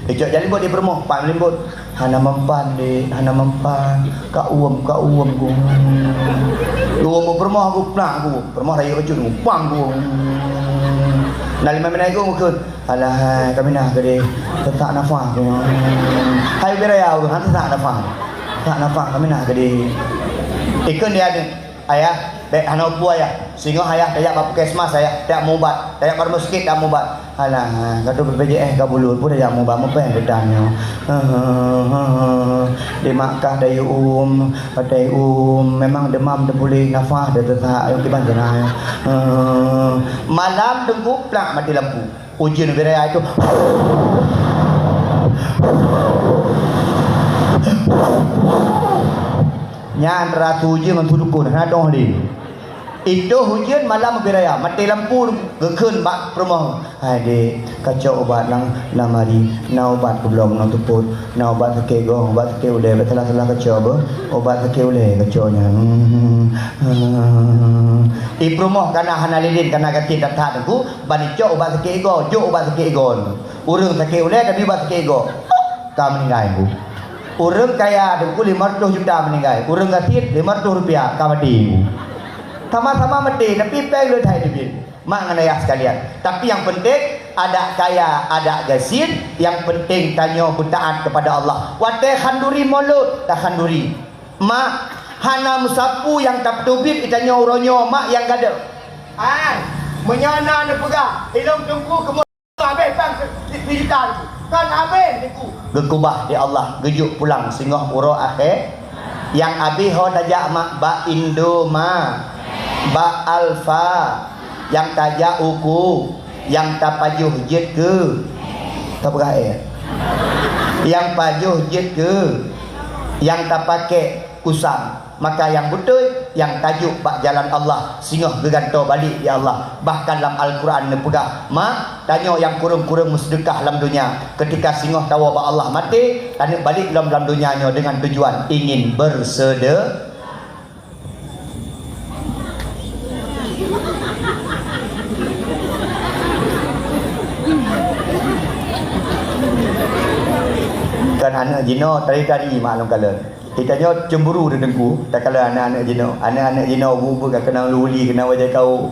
Icok ija limbot di peurumoh, pat limbot. Hana mempan dek, hana mempan. Ka uem, ka uem ku. Uem peurumoh ku, plak ku. Peurumoh rayeuk bacut ku, pam ku. Na lima menit ku meukeun. Alah, kaminah keudeh. Sesak nafah ku. Hai ubé raya ureueng, hana sesak nafah. Sesak nafah, kaminah keudeh. Ikheun di aneuk. Ayah, bèk hana peue ayah. Singoh ayah tajak bak puskesmas ayah, tajak meuubat, tajak bak rumoh sakét tajak meuubat. Alah, ka trok B P J S ka buleuen, peue tajak meuubat, meupéng keu tan nyoe. Di Makkah dayeuem, dayeuem, memang demam teupuléh, nafah teusesak, kiban seunang. Malam teungku plak maté lampu. Ujeuen ubé raya itu. Nyan ratu ujeuen ngon su dukon, hana dong lé. Itu ujeuen malam ubé raya, maté lampu geukheun bak peurumoh. Hai dek, kacok ubat lam lamari, na ubat keu bloe ngon teupot, na ubat sakét goh, ubat sakét ulèe, bèk salah-salah kacok beuh, ubat sakét ulèe kacok nyan. Di peurumoh kana hana lilin, kana gasien that-that teungku, Ban icok ubat sakét igoe, jok ubat sakét igoe. Ureueng sakét ulèe tapi ubat sakét igoe. Ka meuninggai ku. Ureueng kaya teungku lima ratus juta meuninggai. Ureueng gasien lima ratus rupiah ka maté ku. Sama-sama maté tapi péng le that teubiet. Mak ngon ayah sekalian. Tapi yang penting, adak kaya, adak gasien, yang penting tanyoe beutaat kepada Allah. Watèe khanduri mulod, takhanduri. Mak, hana meusapeue nyang tapeuteubiet geutanyoe uroe nyoe, mak nyang gadôh. Ai, meunyoe na neupeugah, ilôn teungku keumoe habéh bang si-, si-, sijuta. Kan habéh Teungku. Geukubah di Allah, geujok pulang singoh uroe akhé. Nyang habéh ho tajak mak bak Indoma, bak Alfa, nyang tajak uku, nyang tapajoh jeuet keu, tapeugah, eh, nyang pajoh jeuet keu, nyang tapakée kusam. Maka nyang beutôi, nyang tajok bak jalan Allah, singoh geugantoe balek di Allah. Bahkan lam Al-Quran neupeugah, "Mak, tanyoe nyang kureueng-kureueng meuseudeukah lam donya, keutika singoh tawoe bak Allah maté, taneuk balek lom lam donya nyoe deungon tujuan ingin bersede-" Kan aneuk jinoe tari-tari mak lôn kalon. Tanyoe cemburu di Teungku, takalon aneuk-aneuk jinoe. Aneuk-aneuk jinoe ubu-ubu ka keunong luli, keunong bajée kawö.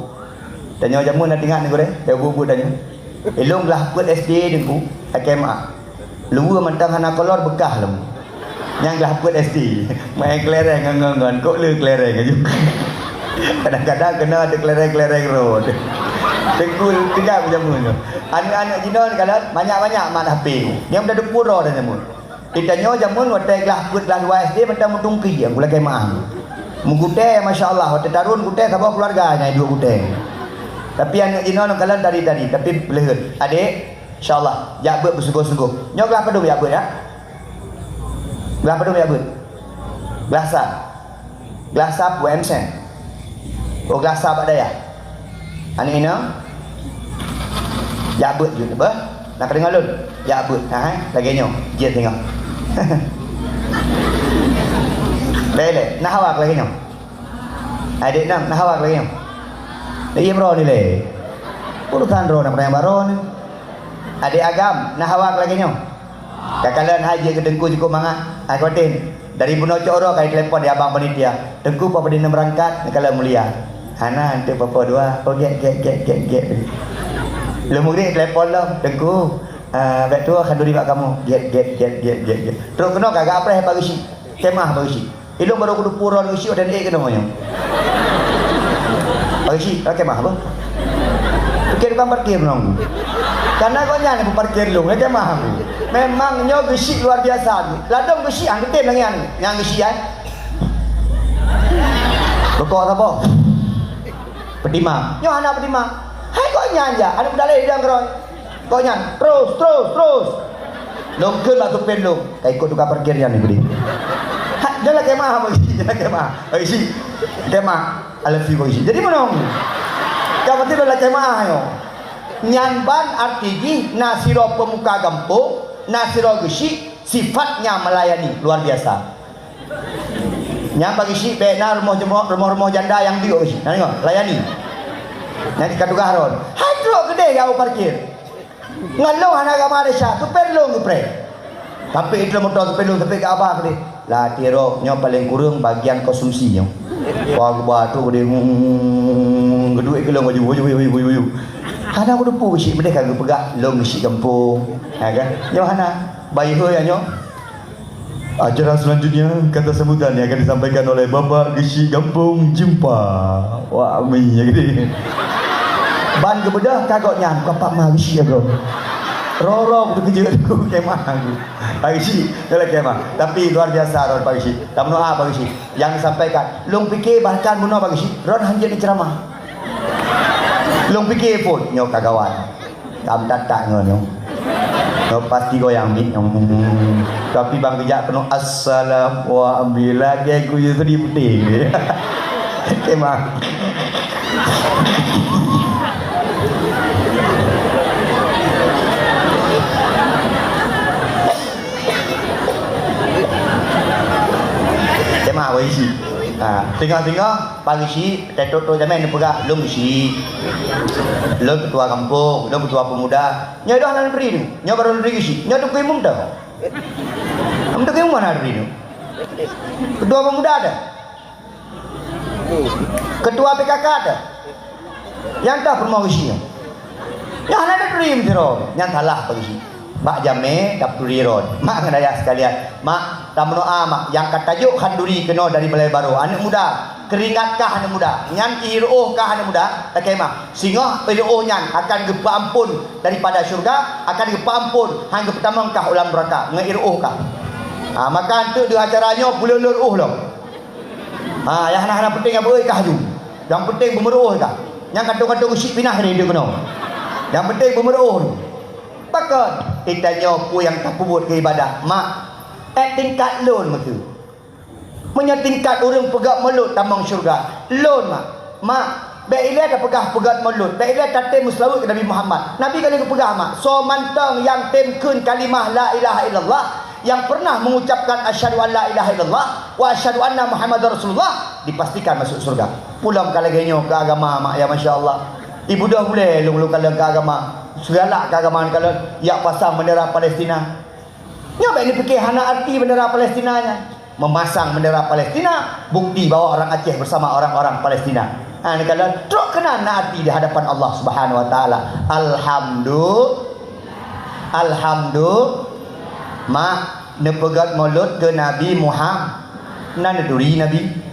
Tanyoe jameun na teuingat ni gurée, ya ubu-ubu tanyoe. Ilôn glah peuet S D Teungku, lakée meu'ah. Luweue mantong hana kolor beukah lom. Nyang glah peuet S D, main kelereng ngon, ngon, ngon, kok le kelereng aju. Kadang-kadang kena ada kelereng-kelereng rot. Teungku tegak jameun tu. Aneuk-aneuk jinoe kalon banyak-banyak mat H P. Nyang dah dupur dah jameun. Di tanyoe jameun watée glah peuet glah dua S D mantong meutungki nyang gula kemah. Meugutée, masya Allah, watée tarun gutée saboh keuluwarga nyang dua gutée. Tapi aneuk jinoe kalon tari-tari, tapi peuleuheut. Adek, insya Allah, jak beuet beusunggoh-sunggoh. Nyoe glah padum jak beuet, ya? Glah padum jak beuet? Glah sa. Glah sa pue M sen. Oh, glah sa bak dayah. Aneuk inong, jak beuet jeuet, beuh. Nak keudéng lôn, jak beuet. Ha, eh, lagée nyoe, jeuet tengok. Lé, lé, nah awak lagée nyoe. Adek nam, nah awak lagée nyoe. Lé, iya bro ni lé. Urusan bro nak pernah baron. Adek agam, nah awak lagée nyoe. Ka kalon hai jeuet keu Teungku cukôp mangat. Hai Kotin, dari bunoe cok uroe ka jitelepon di abang panitia. "Teungku, Papa Dina beurangkat, neukalon mulia." "Hana, enteuk Papa dua." Oh, gét, gét, gét, gét, gét. Lheuh meugrib telepon lom, "Teungku, ah, bèk tuwoe khanduri bak kamoe." Gét, gét, gét, gét, gét, gét. Trok keunoe ka geupreh Pak Geuchik. Kemah Pak Geuchik. Ilôn barô kuteupeu droe Geuchik dan ék keunoe nyoe. Pak Geuchik, lakée meu'ah apa? Pikir tukang parkir nong. Karena gobnyan nyang parkir lôn, lakée meu'ah aku. Memang nyoe Geuchik luar biasa. Ladôm Geuchik, ah, geutem lagée nyan. Nyang Geuchik, eh. Rukok saboh. Peutimang. Nyoe hana peutimang. Hai gobnyan jak, ada budalai di dalam keroy. Gobnyan, "Terus, terus, terus." Lôn kheun bak supir lôn, "Ka ikot tukang parkir nyan ni, Budi." Ha, nyoe lakée meu'ah, Bang Isi, nyoe lakée meu'ah. Bang Isi, lakée meu'ah. I love you, Bang Isi. Jadi meunoe. Ka berarti lôn lakée meu'ah nyoe. Nyan ban arti jih na sidroe peumuka gampông, na sidroe Geuchik, sifatnya melayani, luar biasa. Nyan Pak Geuchik bèk na rumoh jeumok, rumoh-rumoh janda nyang deuk Pak Geuchik. Nah, tengok, layani. Nyan ka tugaih droen. Hai trok keudeh gawat parkir. Ngon lôn hana gama desya, supir lôn geupreh. Tapi itu motor supir lôn, tapi ka abah keudeh. Lah, tirok, nyoe paléng kureueng bagian konsumsi nyoe. Wah, geuba tu keudeh, hmm, geuduek keu lôn baju, baju, baju, baju, baju. Hana kuteupeu Geuchik, meudeh ka geupeugah lôn Geuchik gampông. Ha, kan? Nyoe hana. Bayi hôi nyoe. Acara selanjutnya, kata sambutan yang akan disampaikan oleh Bapak Geuchik Gampông Jeumpa. Wah, mi, ya, gitu. Ban geubeudôh ka gobnyan, bukan Pak Ma Geuchik ya, bro. Roro kuteukeujeut aku, kemah aku. Pak Geuchik, dalam kemah. Tapi luar biasa, Pak Geuchik. Tak meunoe, Pak Geuchik. Yang disampaikan, lôn pike bahkan meunoe, Pak Geuchik, droen hanjeuet neuceuramah. Lôn pike pun, nyoe ka gawat. Tam tatak ngon nyoe. Nyoe pasti goyang mit nyoe. Tapi bang geujak keunoe, "Assalamualaikum." Lagèe guyue seudi putéh. Tema. Tema, Abang Isi. Ha, tengok-tengok, Pak Geuchik, teutok-tok jamèe neupeugah, "Lôn Geuchik. Lôn keutua gampông, lôn keutua peumuda." Nyoe doh hana neuturi nyoe. Nyoe barô neuturi Geuchik. Nyoe Teungku Imum teuh. Teungku Imum hana neuturi nyoe. Keutua peumuda teuh. Keutua P K K teuh. Nyang teuh peurumoh Geuchik nyoe. Nyoe hana neuturi meusidroe. Nyan salah Pak Geuchik. Bak jamé taturi rot. Mak ngon ayah sekalian, mak, tameudoa mak, nyang ka tajok khanduri keunoe dari Balai Barô. Aneuk muda, keuringat kah aneuk muda. Nyan ié reuôh kah aneuk muda, lakée mah. Singoh ié reuôh nyan akan geupeuamphon daripada syeuruga, akan geupeuamphon, han geupeutamong kah u lam neuraka ngon ié reuôh kah. Ha, maka eunteuk deuh acara nyoe buleuen reuôh lom. Ha, nyang hana-hana peunteng nyang beu kah ju. Nyang peunteng beumeureuôh kah. Nyang kantong-kantong geusyik pinah tadi deuh keunoe. Nyang peunteng beumeureuôh. Pakon? Geutanyoe peue nyang tapeubuet keu ibadah, mak? Eh, tingkat lôn meukeue. Meunyoe tingkat ureuëng peugét mulod tamong syeuruga, lôn, mak. Mak, bék ilée tapeugah peugét mulod, bék ilée tatem meuseulaweuet keu Nabi Muhammad. Nabi ka lheueh geupeugah, mak, soe mantong nyang tem kheun kalimah la ilaha illallah, nyang pernah mengucapkan asyhadu an la ilaha illallah wa asyhadu anna Muhammadar Rasulullah, dipastikan masuk syeuruga. Peue lom ka lagée nyoe keu agama, mak, ya, masya Allah. Ibudoh bulée lôn-lôn kalon keu agama. Sigalak keu agama kalon, jak pasang bendera Palestina. Nyoe bék neupike hana arti bendera Palestina nyan. Memasang bendera Palestina, bukti bahwa orang Aceh bersama orang-orang Palestina. Ha, neukalon, trok keunan na arti di hadapan Allah Subhanahu wa Taala. Alhamdu-, alhamdu-, mak, neupeugét mulod keu Nabi Muhammad. Na neuturi Nabi.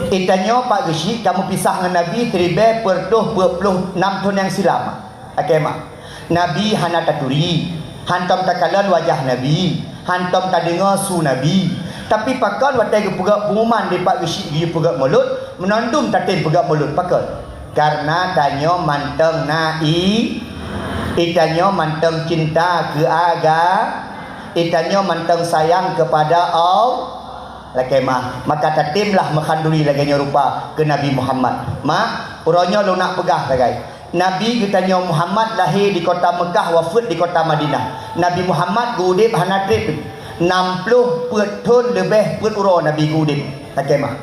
Geutanyoe pat geusyik ka meupisah ngon Nabi siribée peuet reutôh peuet ploh nam thon nyang silam. Lakée mah. Nabi hana taturi, hantom takalon wajah Nabi, hantom tadeungoe su Nabi. Tapi pakon watée geupeugét peunguman dipat geusyik geuyue peugét mulod, meunan dum tatem peugét mulod, pakon? Kareuna tanyoe mantong na i-, geutanyoe mantong cinta keu aga-, geutanyoe mantong sayang keupada Allah. Lakée mah, maka tatemlah meukhanduri lagée nyoe rupa keu Nabi Muhammad. Mak, uroe nyoe lôn nak peugah sagai. Nabi geutanyoe Muhammad lahé di kota Meukah, wafeuet di kota Madinah. Nabi Muhammad geuudeb hana treb, nam ploh peuet thon leubeh peuet uroe Nabi geuudeb. Lakée mah.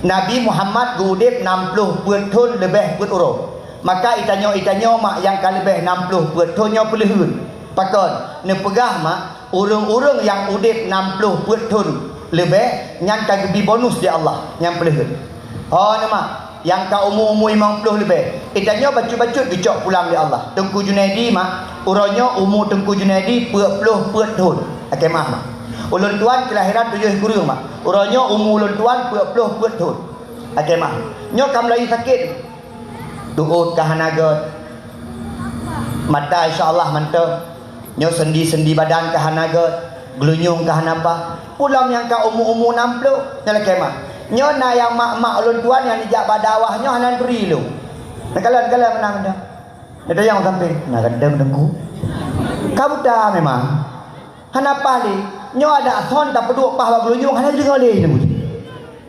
Nabi Muhammad geuudeb nam ploh peuet thon leubeh peuet uroe. Maka geutanyoe, geutanyoe mak nyang ka leubeh nam ploh peuet thon nyoe peuleuheuen. Pakon? Neupeugah mak, ureuëng-ureuëng nyang udeb nam ploh peuet thon leubeh, nyan ka geubi bonus lé Allah, nyang peuleuheuen. Ho, nyoe mak, nyang ka umu-umu limong ploh leubeh. Geutanyoe bacut-bacut geucok pulang lé Allah. Teungku Junaidi, mak, uroe nyoe umu Teungku Junaidi peuet ploh peuet thon. Lakée mah, mak. Ulôn tuan keulahiran tujoh kureueng, mak. Uroe nyoe umu ulôn tuan peuet ploh peuet thon. Lakée mah. Nyoe ka meulayeue sakét. Tuôt ka hana gét. Mata insya Allah mantong. Nyoe sendi-sendi badan ka hana gét, geulinyueng ka hana paih. Peue lom nyang ka umu-umu nam ploh, nyoe lakée mah. Nyoe na nyang mak-mak ulôn tuan nyang jijak bak dakwah nyoe hana neuturi lôn. Neukalon-kalon meunan dah. Neutanyong sampé, na gandong teungku. Ka buta memang. Hana paih lé. Nyoe adak thon tapeuduek paih bak geulinyueng hana jideungoe lé.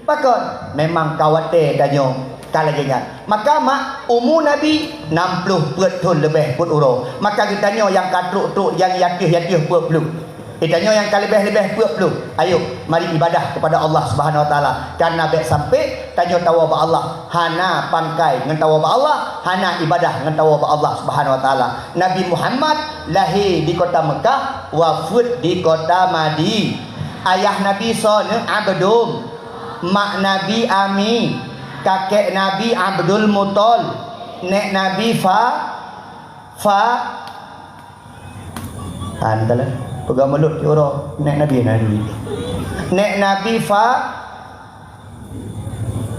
Pakon? Memang ka watée tanyoe ka lagée nyan. Maka mak, umu Nabi nam ploh peuet thon leubeh peuet uroe. Maka geutanyoe nyang ka trok-trok nyang ateueh-ateueh peuet ploh. Geutanyoe nyang ka leubeh-leubeh peuet ploh. Ayo, mari ibadah keupada Allah Subhanahu Wa Taala. Kareuna bék sampé tanyoe tawoe bak Allah hana pangkai ngon tawoe bak Allah, hana ibadah ngon tawoe bak Allah Subhanahu Wa Taala. Nabi Muhammad lahé di kota Meukah, wafeuet di kota Madi-, Ayah Nabi soe nyoe? Abdul. Mak Nabi Ami, kakek Nabi Abdul Muthalib, nek Nabi Fa-, Fa-, an kala peugah mulod uroe nek Nabi, Nabi. Nek Nabi Fa-,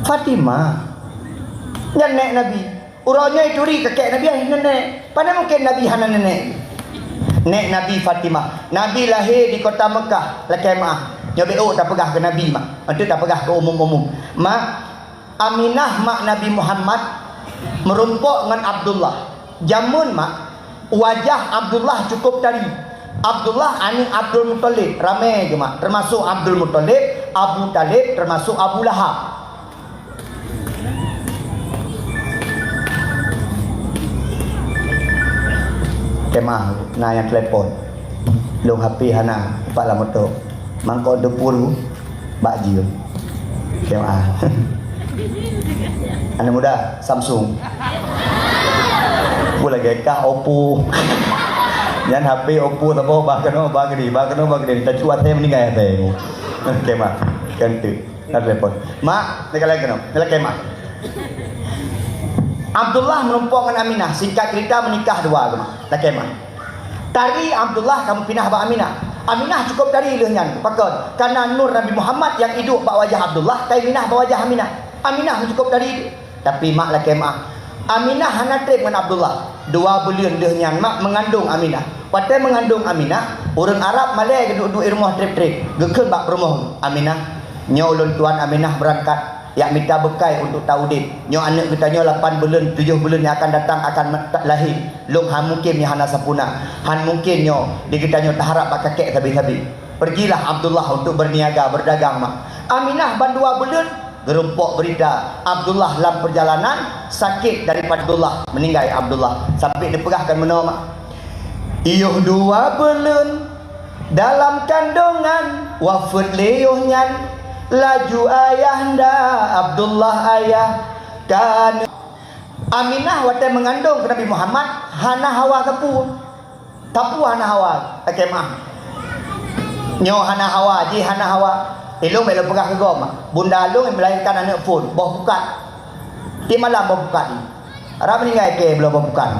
Fatimah. Nyan nek Nabi. Uroe nyoe turi kakek Nabi hana nenek. Pane mungken Nabi hana nenek? Nek Nabi Fatimah. Nabi lahé di kota Meukah, lakée meuah. Nyoe bék tapeugah keu Nabi, mak. Eunteuk tapeugah keu umum-umum. Mak, Aminah mak Nabi Muhammad meurumpok ngon Abdullah. Jameun, mak, wajah Abdullah cukup tari. Abdullah aneuk Abdul Muthalib, ramé geuh, mak, teumasuk Abdul Muthalib, Abu Thalib, teumasuk Abu Lahab. Kemah na nyang telepon. Lôn H P hana, pat lam moto. Mangkok teupuru bak jeuem. Kemah. Aneuk muda, Samsung. Peue lagée kah, Oppo. Nyan H P Oppo saboh, bah keunoe, bah keudeh, bah keunoe, bah keudeh. Tacuat asai meuninggai asai. Kemah. Kan tu. Na telepon. Mak, neukalon keunoe. Neulakée mak. Abdullah meurumpok ngon Aminah, singkat cerita meunikah dua geuh mak. Lakée mak. Tari Abdullah ka meupinah bak Aminah. Aminah cukôp tari lheueh nyan. Pakon? Kareuna nur Nabi Muhammad nyang iduek bak wajah Abdullah ka iminah bak wajah Aminah. Aminah cukôp tari. Tapi mak lakée meu'ah. Aminah hana treb ngon Abdullah. Dua buleuen lheueh nyan mak meungandong Aminah. Watée meungandong Aminah, ureuëng Arab malée geuduek-duek i rumoh treb-treb. Geukheun bak peurumoh, "Aminah, nyoe ulôn tuan Aminah beurangkat jak mita beukai untuk taudeb. Nyoe aneuëk geutanyoe lapan buleuen, tujoh buleuen nyang akan datang akan me-, lahé. Lôn hán mungken nyoe hana sapeue na. Hán mungken nyoe di geutanyoe taharab bak kakek sabe-sabe. Pergilah Abdullah untuk berniaga, berdagang, mak." Aminah ban dua buleuen geurumpok beurita Abdullah lam peurjalanan sakét daripada Abdullah, meuninggai Abdullah. Sampai neupeugah kan meunoe mak, "Yoh dua buleuen dalam kandongan, wafeuet lé yoh nyan, laju ayahanda Abdullah ayah kan." Aminah watée meungandong keu Nabi Muhammad hana hawa sapeue. Sapeue hana hawa, lakée meu'ah. Nyoe hana hawa, jih hana hawa. Ilôn bék lôn peugah keu gob, bunda lôn meulahirkan aneuëk phon, boh pukat. Tieb malam boh pukat. Rab meuninggai kée bloe boh pukat.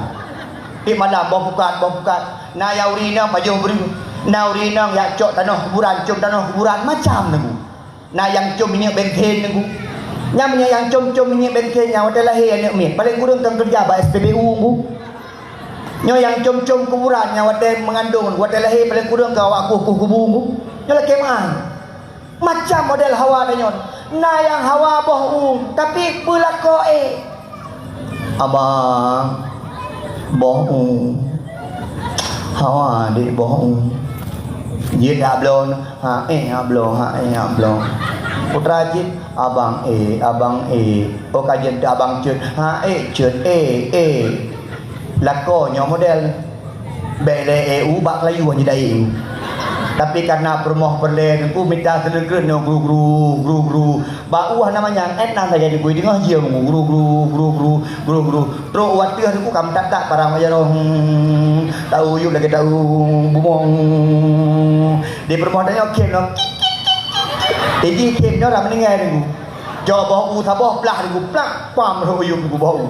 Tieb malam boh pukat, boh pukat. Na nyang ureuëng inong pajoh bri. Na ureuëng inong jak cok tanoh kuburan, com tanoh kuburan, macam nyoe. Na nyang com minyeuk bensin nyoe. Nyan meunyoe nyang com-com minyeuk bensin nyan watée lahé aneuëk miet, paleng kureueng keu keureuja bak S P B U nyoe. Nyoe nyang com-com kuburan nyan watée meungandong, watée lahé paleng kureueng keu awak kueh-kueh kubu nyoe. Nyoe lakée meu'ah. Macam model hawa tanyoe. Na nyang hawa boh u, tapi peulakoe. Abang, boh u. Hawa dek boh u. Jeuet jak bloe, ha eh jak bloe, ha eh jak bloe. Putra jeuet, abang eh, abang eh. Oh ka jeuet abang cut, ha eh cut, eh eh. Lakoe nyoe model. Bék lé eh u bak keulayu hana jidayeng. Tapi kareuna peurumoh peureulée teungku mita seuneukreun nyoe gru-gru, gru-gru. Bak u hana manyang, eh na sagai teungku deungoe jeuem gru-gru, gru-gru, gru-gru. Trok u ateueh teungku ka meutat-tat parang meujaroe. Hmm, tau yub lagée tau bumong. Di peurumoh tanyoe khem nyoe. Jadi khem nyoe dah meuninggai teungku. Jok boh u saboh plah teungku, plak, pam rhot u yub teungku boh u.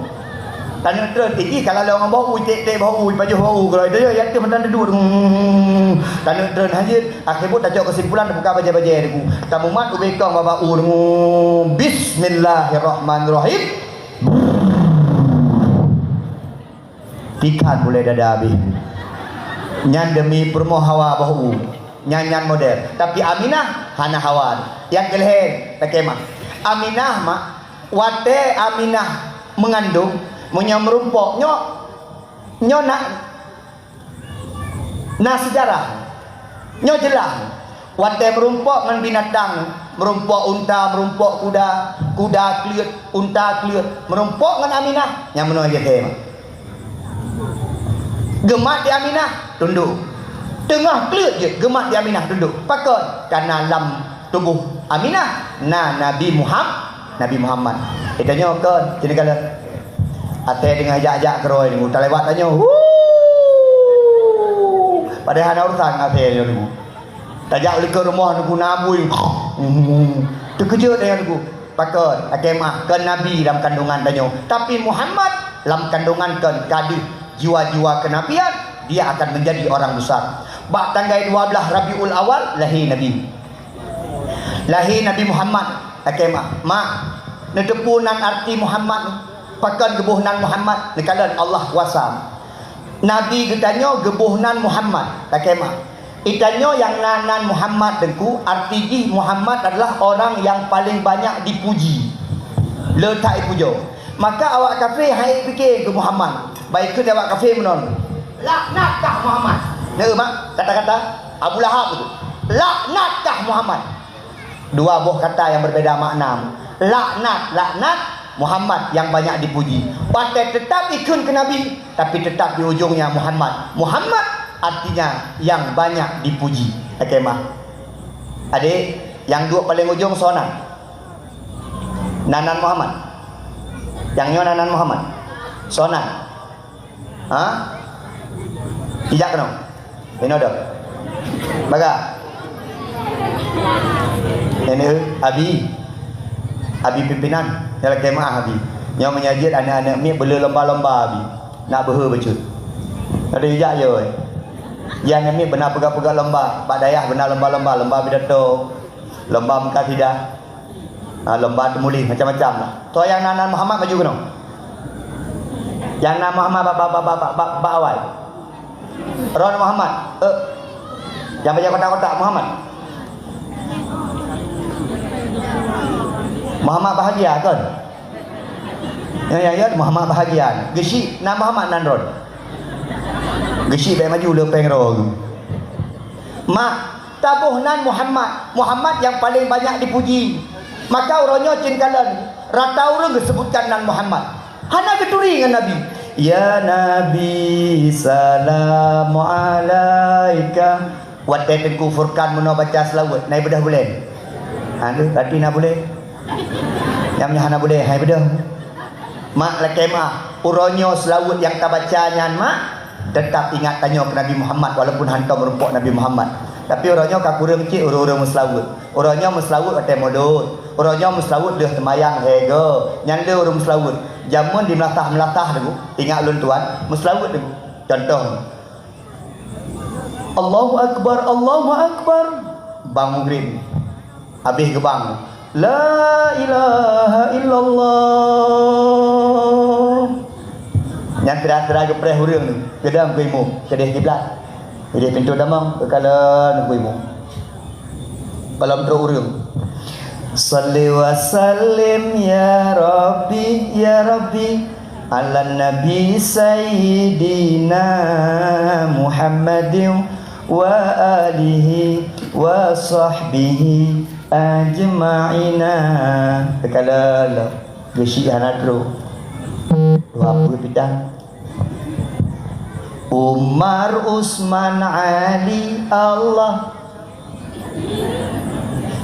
Taneuk treun, eh, jih ka lalong ngon boh u, cek-cek boh u, pajoh boh u, keudroe, ya, ya, mantong duduek, hmm. Taneuk treun hajat, akhé buet tacok keusimpulan, tabuka bajée-bajée teungku. Tamumat ubé kong bak u teungku. Bismillahirrahmanirrahim. Ikan bulée dada abéh. Nyan demi peurumoh hawa boh u. Nyan, nyan model. Tapi Aminah hana hawa. Nyang keu lhée, lakée meu'ah. Aminah mak, watée Aminah meungandong, meunyoe meurumpok, nyoe, nyoe na, na seujarah. Nyoe jeulaih. Watée meurumpok ngon binatang, meurumpok unta, meurumpok kuda, kuda kleuet, unta kleuet, meurumpok ngon Aminah, nyang meunoe jih mak. Geumat di Aminah, tundok. Teungoh kleuet jeuet, geumat di Aminah, tundok. Pakon? Kareuna lam tuboh Aminah na Nabi Muham-, Nabi Muhammad. Geutanyoe kon, sini kala. Asée deungon jak-jak keudroe nyoe, talewat tanyoe. Wuh! Padahai hana urusan ngon asée nyoe nyoe. Tajak u likot rumoh nyoe na bui. Teukeujot tanyoe nyoe. Pakon? Lakée meu'ah, kon Nabi lam kandongan tanyoe. Tapi Muhammad lam kandongan kon, ka deuh jiwa-jiwa kenabian, dia akan menjadi orang besar. Bak tanggai dua belas Rabiul Awal, lahé Nabi. Lahé Nabi Muhammad, lakée meu'ah. Mak, neuteupeue nan arti Muhammad? Pakon geuboh nan Muhammad? Neukalon Allah kuasa. Nabi geutanyoe geuboh nan Muhammad, lakée meu'ah. Geutanyoe nyang na nan Muhammad teungku, arti jih Muhammad adalah orang yang paling banyak dipuji. Le that ipujoe. Maka awak kafé han ék pike keu Muhammad. Bah ikheun awak kafé meunoe, "Laknatkah Muhammad." Neu mak kata-kata Abu Lahab tu. "Laknatkah Muhammad." Dua boh kata yang berbeda makna. Laknat, laknat, Muhammad yang banyak dipuji. Watée teutap ikheun keu Nabi, tapi teutap di ujungnya Muhammad. Muhammad artinya yang banyak dipuji. Lakée meu'ah. Adek, nyang duek paleng ujong soe nan? Nan nan Muhammad. Nyang nyoe nan nan Muhammad. Soe nan? Ha? Ijak keunoe. Inoe doh. Baga. Ini Abi. Abi pimpinan. Nyang lakée meu'ah Abi. Nyoe meunyoe jeuet aneuëk-aneuëk miet beuleu lomba-lomba Abi. Nak beuhe bacut. Ada ijak yo. Nyang namiet beuna peugah-peugah lomba, bak dayah beuna lomba-lomba, lomba pidato, lomba meukazidah, ha, lomba teumuléh, macam-macam lah. Toh nyang na nan Muhammad maju keunoe. Nyang na Muhammad bak, bak, bak awai. Ron Muhammad, eh. Nyang bajèe kotak-kotak Muhammad. Muhammad Bahagia kon? Nyang, nyang, nyang Muhammad Bahagia. Geusyik na Muhammad nan ron. Geusyik bèk maju le péng ro. Mak, taboh nan Muhammad. Muhammad nyang paleng banyak dipuji. Maka uroe nyoe cen kalon rata ureueng geuseubutkan nan Muhammad. Hana geuturi ngon Nabi. Ya Nabi, salamu alaika. Watèe Teungku Furqan meunoe baca seulaweuet, na ibeudôh bulèe? Ha, tu, berarti na bulèe. Nyang nyoe hana bulèe, hai beudôh. Mak lakèe meuah, uroe nyoe seulaweuet nyang tabaca nyan, mak, teutap ingat tanyoe keu Nabi Muhammad, walaupun hantom meurumpok Nabi Muhammad. Tapi uroe nyoe ka kureueng cit ureueng-ureueng meuseulaweuet. Uroe nyoe meuseulaweuet watèe mulod. Uroe nyoe meuseulaweuet deuh teumayang, hego. Nyan le ureueng meuseulaweuet. Jameun di meulasah-meulasah tu, ingat ulôn tuan, meuseulaweuet tu. Contoh, Allahu Akbar, Allahu Akbar. Bang Mugrim. Habéh geubang. La ilaha illallah. Nyan sira-sira geupreh ureueng nyoe, geudong keu imum, keudeh kiblat. Keudeh pintoe tamong, keukalon keu imum. Gohlom trok ureueng. Shalli wa sallim ya Rabbi, ya Rabbi, ala Nabi Sayyidina Muhammadin wa alihi wa sahbihi ajma'ina. Keukalon lom. Geusyik hana trok. Dua peuet bidang. Umar, Usman, Ali, Allah.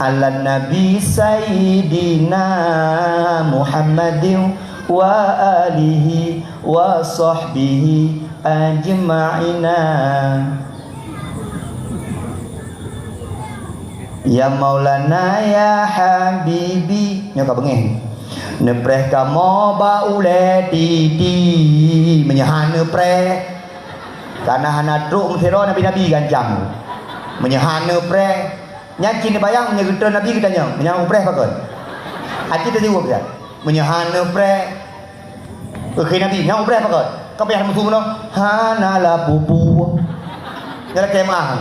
Ala Nabi Sayyidina Muhammadin wa alihi wa sahbihi ajma'ina. Ya Maulana ya Habibi. Nyoe ka beungéh. Neupreh kamoe bak ulèe titi. Meunyoe hana neupreh, kana hana trok meusidroe nabi-nabi gancang. Meunyoe hana neupreh, nyan cit neubayang meunyoe geutrön nabi geutanyong, "Meunyoe hana neupreh pakon?" Aci teuh jaweueb nyan. Meunyoe hana neupreh, Kheun nabi, "Nyang ubreh pakon? Ka payah musu meunoe?" "Hana lah pupu." Nyan lakèe meu'ah.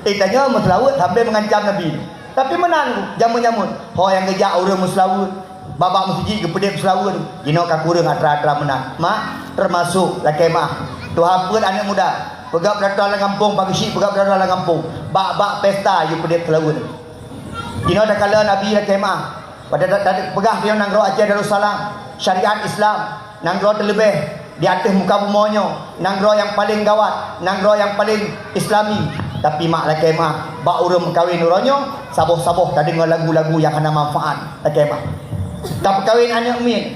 Eh, tanyoe meuseulaweuet sampoe meungancam nabi. Tapi meunan jameun-jameun, ho nyang geujak ureueng meuseulaweuet, babah meuseujid geupeudeh meuseulaweuet, jinoe ka kureueng atra-atra meunan. Mak, teumasok lakèe meu'ah. Tuha peuet aneuk muda, peugah peuratoran lam gampông, pageusik peugah peuratoran lam gampông. Bak-bak pesta yue peudeh seulaweuet. Jinoe takalon nabi lakèe meu'ah. Pada ta-, ta-, peugah tanyoe nanggroe Aceh Darussalam, syariat Islam, nanggroe teuleubeh di ateueh muka bumoe nyoe, nanggroe nyang paleng gawat, nanggroe nyang paleng Islami. Tapi mak lakèe meu'ah, bak ureueng meukawen uroe nyoe, saboh-saboh tadeungoe lagu-lagu nyang hana manfaat, lakèe meu'ah. Tapeukawen aneuk miet,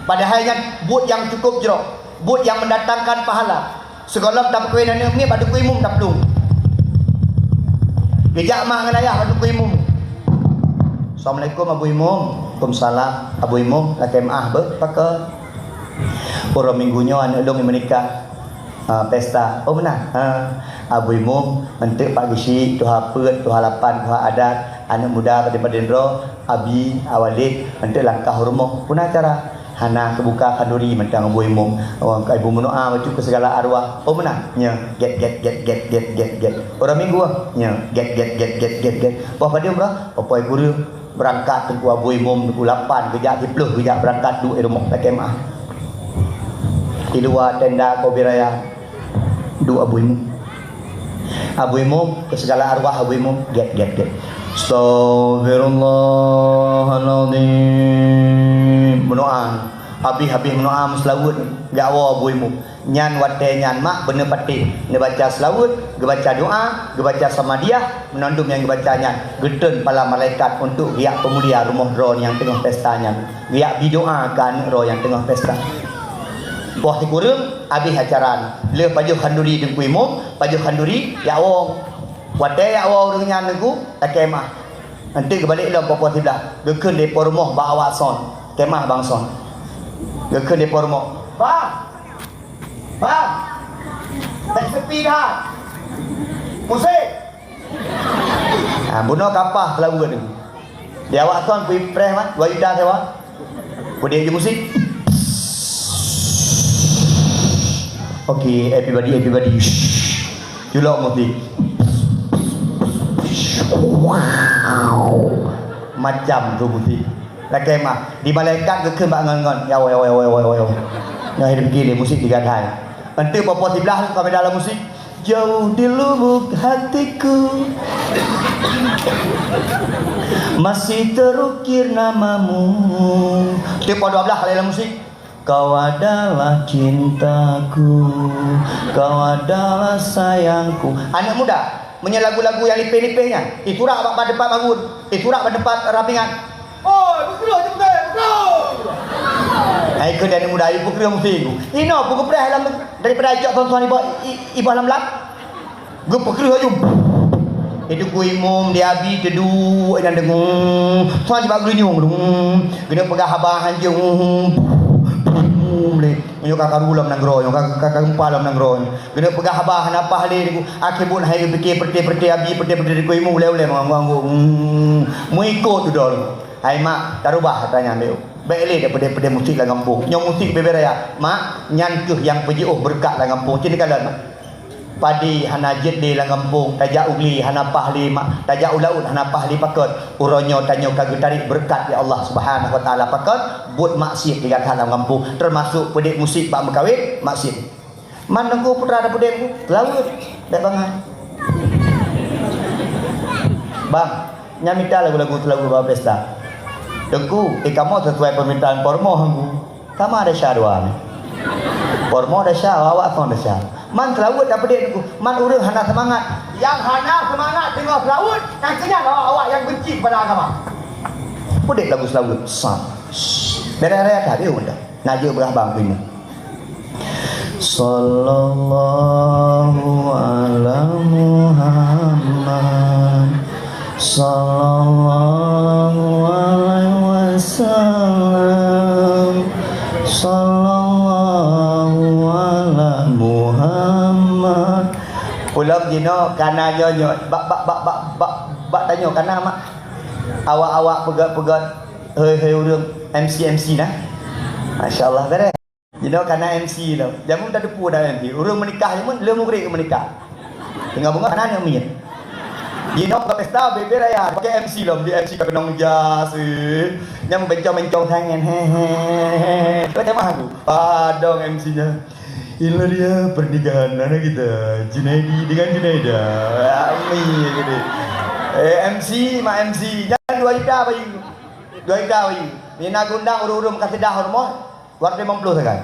padahai nyan buet nyang cukup jroh, buet nyang mendatangkan pahala. Sigohlom tapeukawen aneuk miet bak teungku imum taplueng. Geujak mak ngon ayah bak teungku imum. "Assalamualaikum Abu Imum." "Waalaikumsalam." "Abu Imum, lakèe meu'ah beuh pakon?" "Uroe Minggu nyoe aneuk lôn meunikah." "Ha, pesta." "Oh, meunan." "Ha, Abu Imum, eunteuk Pak Geuchik, tuha peuet, tuha lapan, tuha adat, aneuk muda padum-padum droe, Abi, Awalid, eunteuk langkah u rumoh." "Peue na acara?" "Hana, keubuka khanduri mantong Abu Imum. Oh, ka Ibu meudoa bacut keu sigala arwah." "Oh, meunan?" "Nyo, gét, gét, gét." "Uroe Minggu?" "Nyo, gét, gét, gét." "Poh padum roh?" "Poh, poh kureueng." Beurangkat teungku Abu Imum, teungku lapan, geujak siplôh, geujak beurangkat duek di rumoh lakèe meu'ah. Di luwa tenda kobe raya. Duek Abu Imum. Abu Imum, keu sigala arwah Abu Imum, gét, gét, gét. Astagfirullahalazim. Meudoa. Habéh-habéh meudoa meuseulaweuet, geujak woe Abu Imum. Nyan watèe nyan mak beuneupatéh neubaca seulaweuet, geubaca doa, geubaca samadiah, meunan dum nyang geubaca nyan geutrön pala malaikat untuk geujak peumulia rumoh droe nyang teungoh pesta nyan. Geujak bi doa keu aneuk droe nyang teungoh pesta. Poh sikureueng, habéh acara nyan. Lheueh pajoh khanduri teungku imum, pajoh khanduri, jak woe. Watèe jak woe ureueng nyan teungku, lakèe meu'ah. Eunteuk geubalek lom poh-poh siblah. Geukheun di po rumoh bak awak son. Kèe meu'ah bang son. Geukheun di po rumoh. "Bang! Bang! Bèk seupi that!" Musik. Ha, bunoe kapah seulaweuet tu. Di awak kon kui preh mat, dua juta sewa. Peudeh di musik. Oke, everybody, everybody. Culok musik. Macam tu musik. Lakèe mah, di malaikat geukheun bak ngon-ngon. Ya Allah, ya Allah, ya Allah, ya Allah, ya Allah. Nyoe hai dipike lé musik digadai. Enteuk popo siblah ka beda lam musik. Jauh di lubuk hatiku masih terukir namamu. Teuk poh dua belas kali lam musik. Kau adalah cintaku, kau adalah sayangku. Aneuk muda, meunyoe lagu-lagu nyang lipéh-lipéh nyan, iturak bak, bak teumpat magun, iturak bak teumpat rapingan. Oi, beukreueh je beutôi, beukreueh! Hai keu aneuk muda, ibu kreueh musik. Inoe peugeupreh lam daripada icok thon-thon iba, i-, iba lam lam. Geupeukreue laju. Itu ku imum di abi teuduek dan dengung. Tuan jibak geulinyueng dong. Keuneuk peugah haba hanjeueng. Imum lé. Nyoe ka karu lom nanggroe, nyoe ka, ka, ka gempa lom nanggroe. Keuneuk peugah haba hana paih lé. Akhé buet hai geupike peureté-peureté abi, peureté-peureté ku imum ulée-ulée manggong-manggong. Meuikot dudoe. Hai mak, tarubah atra nyan lé. Bèk lé dapeude-peude musik lam gampông. Nyoe musik bèbèe raya. Mak, nyan keuh nyang peujiôh beureukat lam gampông. Cit neukalon. Padi hana jeuet lé lam gampông, tajak u glé hana paih lé mak, tajak u laôt hana paih lé pakon. Uroe nyoe tanyoe ka geutarek beureukat lé Allah Subhanahu wa Taala pakon, buet maksiet di gata lam gampông, teumasok peudeh musik bak meukawen, maksiet. Man Teungku putra dapeude Teungku, seulaweuet, bèk bangai. Bang, nyan mita lagu-lagu seulaweuet bak pesta. Teungku, eh, kamoe sesuai permintaan pormoh Teungku. Sama desya dua ni. Pormoh desya, awak-awak son desya. Man seulaweuet dapeude Teungku. Man ureueng hana seumangat. Nyang hana seumangat deungoe seulaweuet, nyang keu nyan awak-awak nyang benci kepada agama. Udeb lagu seulaweuet. Sam. Bere-bere ka dia udah. Nak jeuet beurah bang keu nyoe. Sallallahu ala Muhammad. Sallallahu alaihi wasallam. Sallallahu ala Muhammad. Ulôn jinoe kana nyoe nyoe. Bak, bak, bak, bak, bak, bak tanyoe kana mak. Awak-awak peugöt-peugöt, hei, hei ureueng M C, M C nah. Masya Allah, beres. Jinoe kana M C lom. Jameun tateupeue dah M C. Ureueng meunikah jameun, le mugrek meunikah. Teungoh beungoh kana aneuk miet. Jinoe ka pesta bèbèe raya, pakai M C lom, di M C ka keunong jas, eh. Nyang bencong-bencong tangen, he, he, he, he. Kau jamah aku. Padong M C-nya. Inilah dia pernikahan anak kita, Junaidi dengan Junaida. Amin, gitu. Eh, M C, mak M C. Jangan dua juta bayu. Dua juta bayu. Mina gundang ureueng-ureueng ka seudah rumoh. Dua ratus lima puluh sagai.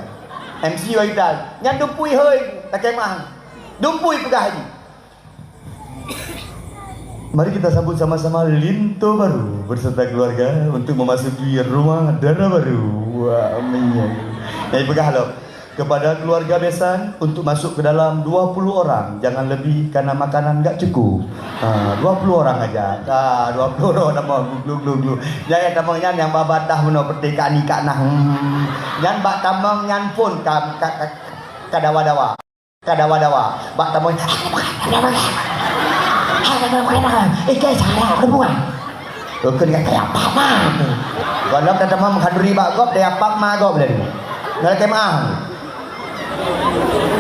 M C wai dan. Nyan dumpui hôi, takemah. Dumpui peugah haji. Mari kita sambut sama-sama linto baru berserta keluarga untuk memasuki rumah dara baru. Wah, amin. Nyang peugah lom. Kepada keluarga besan untuk masuk ke dalam dua puluh orang, jangan lebih karena makanan enggak cukup. Ha, dua puluh orang aja. Ha, dua puluh orang tamong glu, glu, glu, glu. Nyang tamong nyan nyang babatah meunoe peureté ka ni ka nah. Hmm. Nyan bak tamong nyan phôn ka, ka, ka, ka dawa-dawa. Ka dawa-dawa. Bak tamong, "Eh, guys, ada perempuan." Keu keu kaya apa mah tu. Walau ka tamong khanduri bak gob, daya pak ma gob lé. Nalai kemah.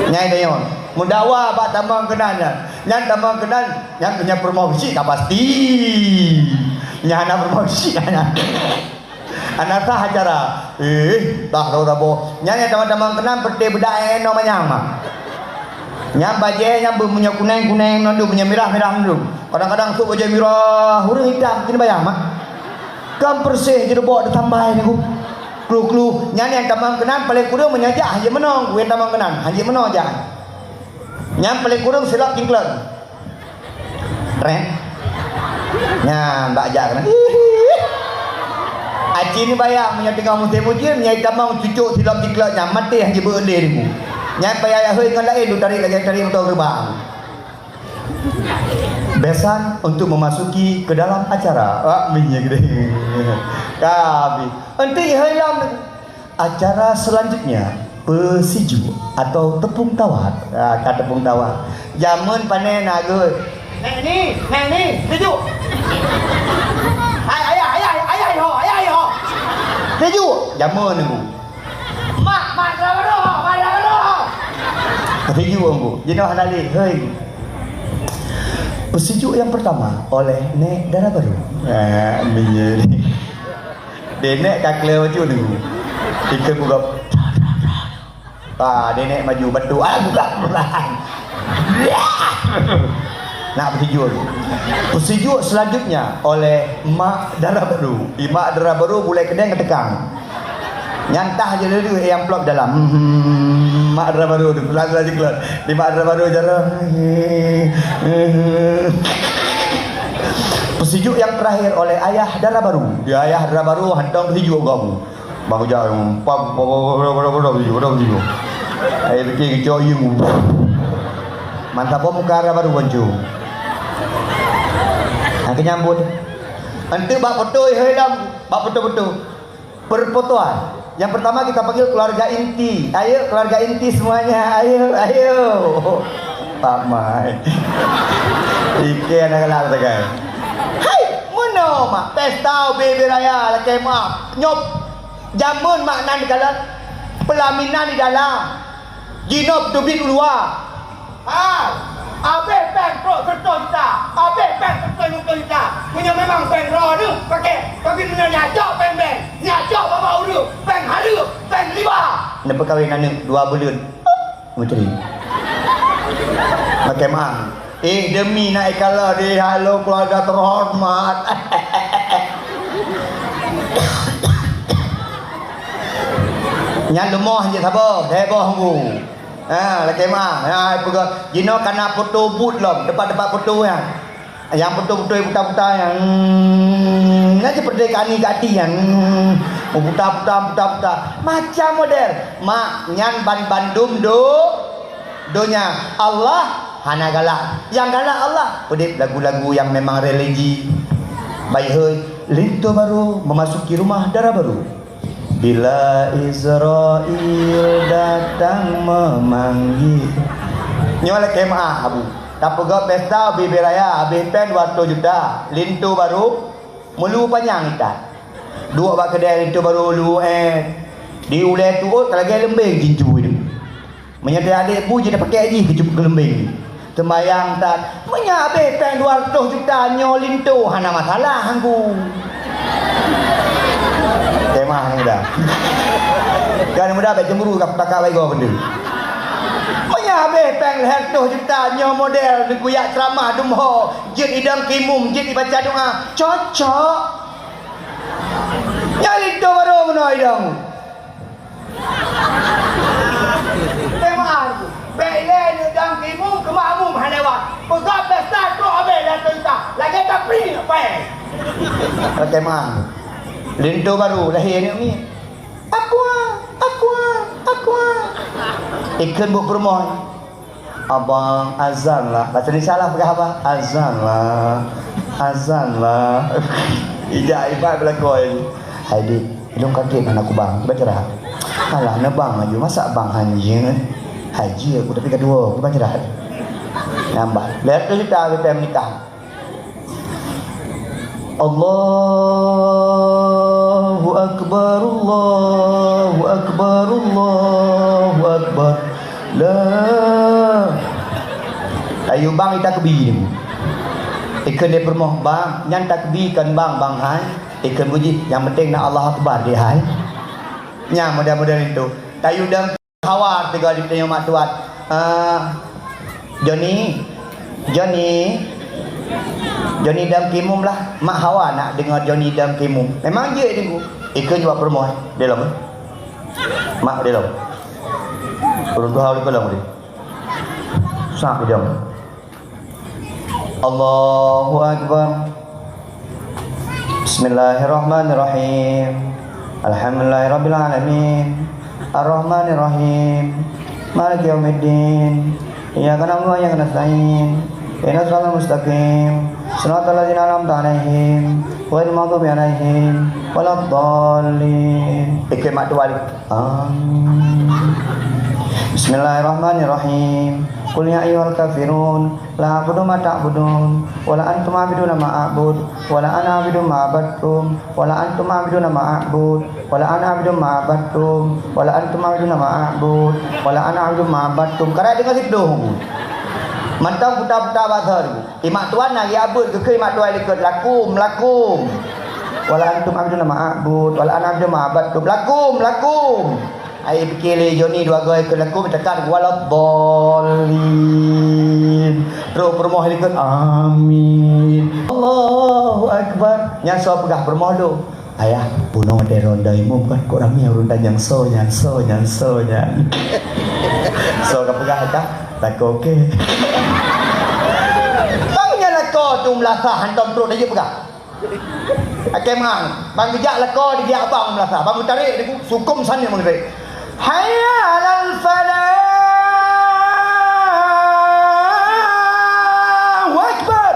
Nyai dayong. Mudawa bak tamong keunan nyan. Nyan tamong keunan, nyan punya promosi ka pasti. Nyan hana promosi nyan. Hana sah acara. Eh, dah tahu dah boh. Nyan nyang tamong-tamong keunan peureté beudak eh, eh, no manyang mah. Nyan bajèe nyan beumeunyoe kunèng-kunèng mandum, meunyoe mirah-mirah mandum. Kadang-kadang sôk bajèe mirah, ureueng itam keuneuk bayang mah. Kan peureséh jeurebok ditambai niku. Klu-klu, nyan nyang tamong keunan paléng kureueng meunyoe jak hanjeuet meunoe, wèn tamong keunan, hanjeuet meunoe jak. Nyan paléng kureueng silop jingklot. Rem. Nyan bak jak keunan. Aci ni bayang meunyoe teungoh musém ujeuen, meunyoe tamong cucok silop jingklot nyan, maté hanjeuet beuet lé niku. Nyan payah yah hôi ngon laén, lu tarék lagèe tarék moto geubang. Besan untuk memasuki ke dalam acara. Ah, minyak deh. Ka habis. Enti hai lam acara selanjutnya, Peusijuek atau teupông tawar. Ah, ka teupông tawar. Jameun pane na geuh. Neng ni, neng ni, sijuek. Hai, ayah, ayah, ayah ho, ayah ho. Sijuek. Jameun nunggu. Mak, mak, dara baru ho, mak, dara baru ho. Sijuek nunggu. Jinoe hana lé, hei. Peusijuek yang pertama oleh Nek Dara Baru. Ah, minyeuk. Denek ka kleu baju nunggu. Ikeu bugop. Ah, denek maju batu. Ah, bukan, bukan. Nak peusijuek. Peusijuek selanjutnya oleh Mak Dara Baru. Di Mak Dara Baru bulai keudeng geuteukang. Nyantah je laju yang plop dalam. Hmm, Mak Dara Baru tu, pelan-pelan je keluar. Di Mak Dara Baru jaroe. Peusijuek yang terakhir oleh Ayah Dara Baru. Di Ayah Dara Baru hantom peusijuek gob. Bang Ujang, pam, pam, pam, pam, pam, pam, pam, pam. Ai, bikin kecok you. Mantap bom muka Dara Baru, Boncu. Aku nyambut. Entu bak foto, eh, dalam, bak foto-foto. Perfotoan. Yang pertama kita panggil keluarga inti. Ayo, keluarga inti semuanya. Ayo, ayo. Pak Mai. Ike anak galak sagai. Hai, meunoe mak pesta ubé-ubé raya lakée meu'ah. Nyoe jameun mak nan dikalon peulaminan di dalam. Jinoe teubiet u luwa. Hai, abéh péng trok seureutôh juta, abéh péng seureutôh limong ploh juta. Meunyoe memang péng droeneuh paké, tapi meunyoe nyacok péng bank, nyacok babah ureueng, péng hareuem, péng riba. Neupeukawen aneuk dua buleuen. Menteri. Pakai mang. Eh, demi nak ikala di halo keluarga terhormat. Nyan lumoh je saboh, heboh nggu. Ha, lakée meu'ah. Ha, peugah, jinoe kana foto but lom, tempat-tempat foto nyan. Nyang foto-foto buta-buta nyan. Hmm, nyan je peureulée kani gati nyan. Hmm, buta-buta, buta-buta. Macam model. Mak, nyan ban bandum do-, donya. Allah hana galak. Yang galak Allah. Udeb lagu-lagu yang memang religi. Baik, hei. Linto baru memasuki rumah dara baru. Bila Israel datang memanggil. Nyoe lakée meu'ah, Abu. Tapeugah pesta ubé-ubé raya, abéh péng dua ratus juta. Linto baru, meulu panyang itat. Duek bak keudè linto baru lu, eh. Di ulée tuôt ka lagée leumbeng jincu itu. Meunyoe teuadek bu jih tapakek jih keu, keu leumbeng. Teumayang that, meunyoe abéh péng dua ratus juta nyoe linto hana masalah angku. Tema aneuk muda. Kan aneuk muda bèk cemburu ka pakat bak igoe bendera. Meunyoe abéh péng lhèe reutôh juta nyoe model neukuyak ceramah dumho, jeuet idong kimum, jeuet ibaca doa, cocok. Nyan linto baru meunoe idong. Teumaar, bèk ilèe neudong kimum keu makmum hana lewat. Peugah pesta trok abéh lam teuntang. Lagèe tapi ngon pai. Teumaar. Linto baru lahé aneuk miet. Aqua, aqua, aqua. Ikheun buet peurumoh. Abang, azan lah. Bahasa Indonesia lah peugah apa? Azan lah. Azan lah. Ijak ibat beulakôi. Hai dik, ilôn kaget hana kubang. Kiban cara? Alah, neubang aju. Masa bang hanjeuet? Haji aku tapi kedua. Kiban cara? Nambah. Lihat tu kita, kita menikah. Allahu Akbar, Allahu Akbar, Allahu Akbar. La. Tayue bang itakbi. Ikheun lé peurumoh, "Bang, nyan takbi kon bang, bang hai." Ikheun bujih, "Nyang penting na Allahu Akbar, dek hai." Nyan model-model itu. Tayue dong Hawa teuga di tanyoe mak tuan. Ah, Joni, Joni, Joni dong kimum lah. Mak Hawa nak deungoe Joni dong kimum. Memang jeuet deungoe. Ikheun jaweueb peurumoh, eh. Di lom, eh. Mak di lom. Ureueng tuha di lom, di. Sak di lom. Allahu Akbar. Bismillahirrahmanirrahim. Alhamdulillahirabbil alamin. Arrahmanirrahim. Maliki yaumiddin. Iyyaka na'budu wa iyyaka nasta'in. Ihdinas siratal mustaqim. Siratal ladzina an'amta 'alaihim, ghairil maghdubi 'alaihim waladdallin. Ikut mak tuan. Amin. Bismillahirrahmanirrahim. Qul ya ayyuhal kafirun, la a'budu ma ta'budun, wa la antum 'abiduna ma a'bud, wa la ana 'abidun ma 'abadtum, wa la antum 'abiduna ma a'bud, wa la ana 'abidun ma 'abadtum, wa la antum 'abiduna ma a'bud, wa la ana 'abidun ma 'abadtum. Karai deungon siplôh. Mantong puta-puta basa tu. Imak tuan na geujak beuet keu imak tuan likot, lakum, lakum. Wa la antum 'abiduna ma a'bud, wa la ana 'abidun ma 'abadtum. Lakum, lakum. Ai pike lé Joni dua goe keu lakum tekan waladdallin. Trok peurumoh likot, amin. Allahu Akbar. Nyan soe peugah peurumoh lôn. Ayah, bunoe watèe ronda imum kan, kok ramé ureueng tanyong soe nyan, soe nyan, soe nyan. Soe ka peugah ka? Lakoe kèe. Bang nyan lakoe tu meulasah hantom trok tajak peugah. Akée mang, bang geujak lakoe di abang meulasah, bang geutarek di sukôm saneuk meutarek. Hayya 'alal falah! Allahu Akbar!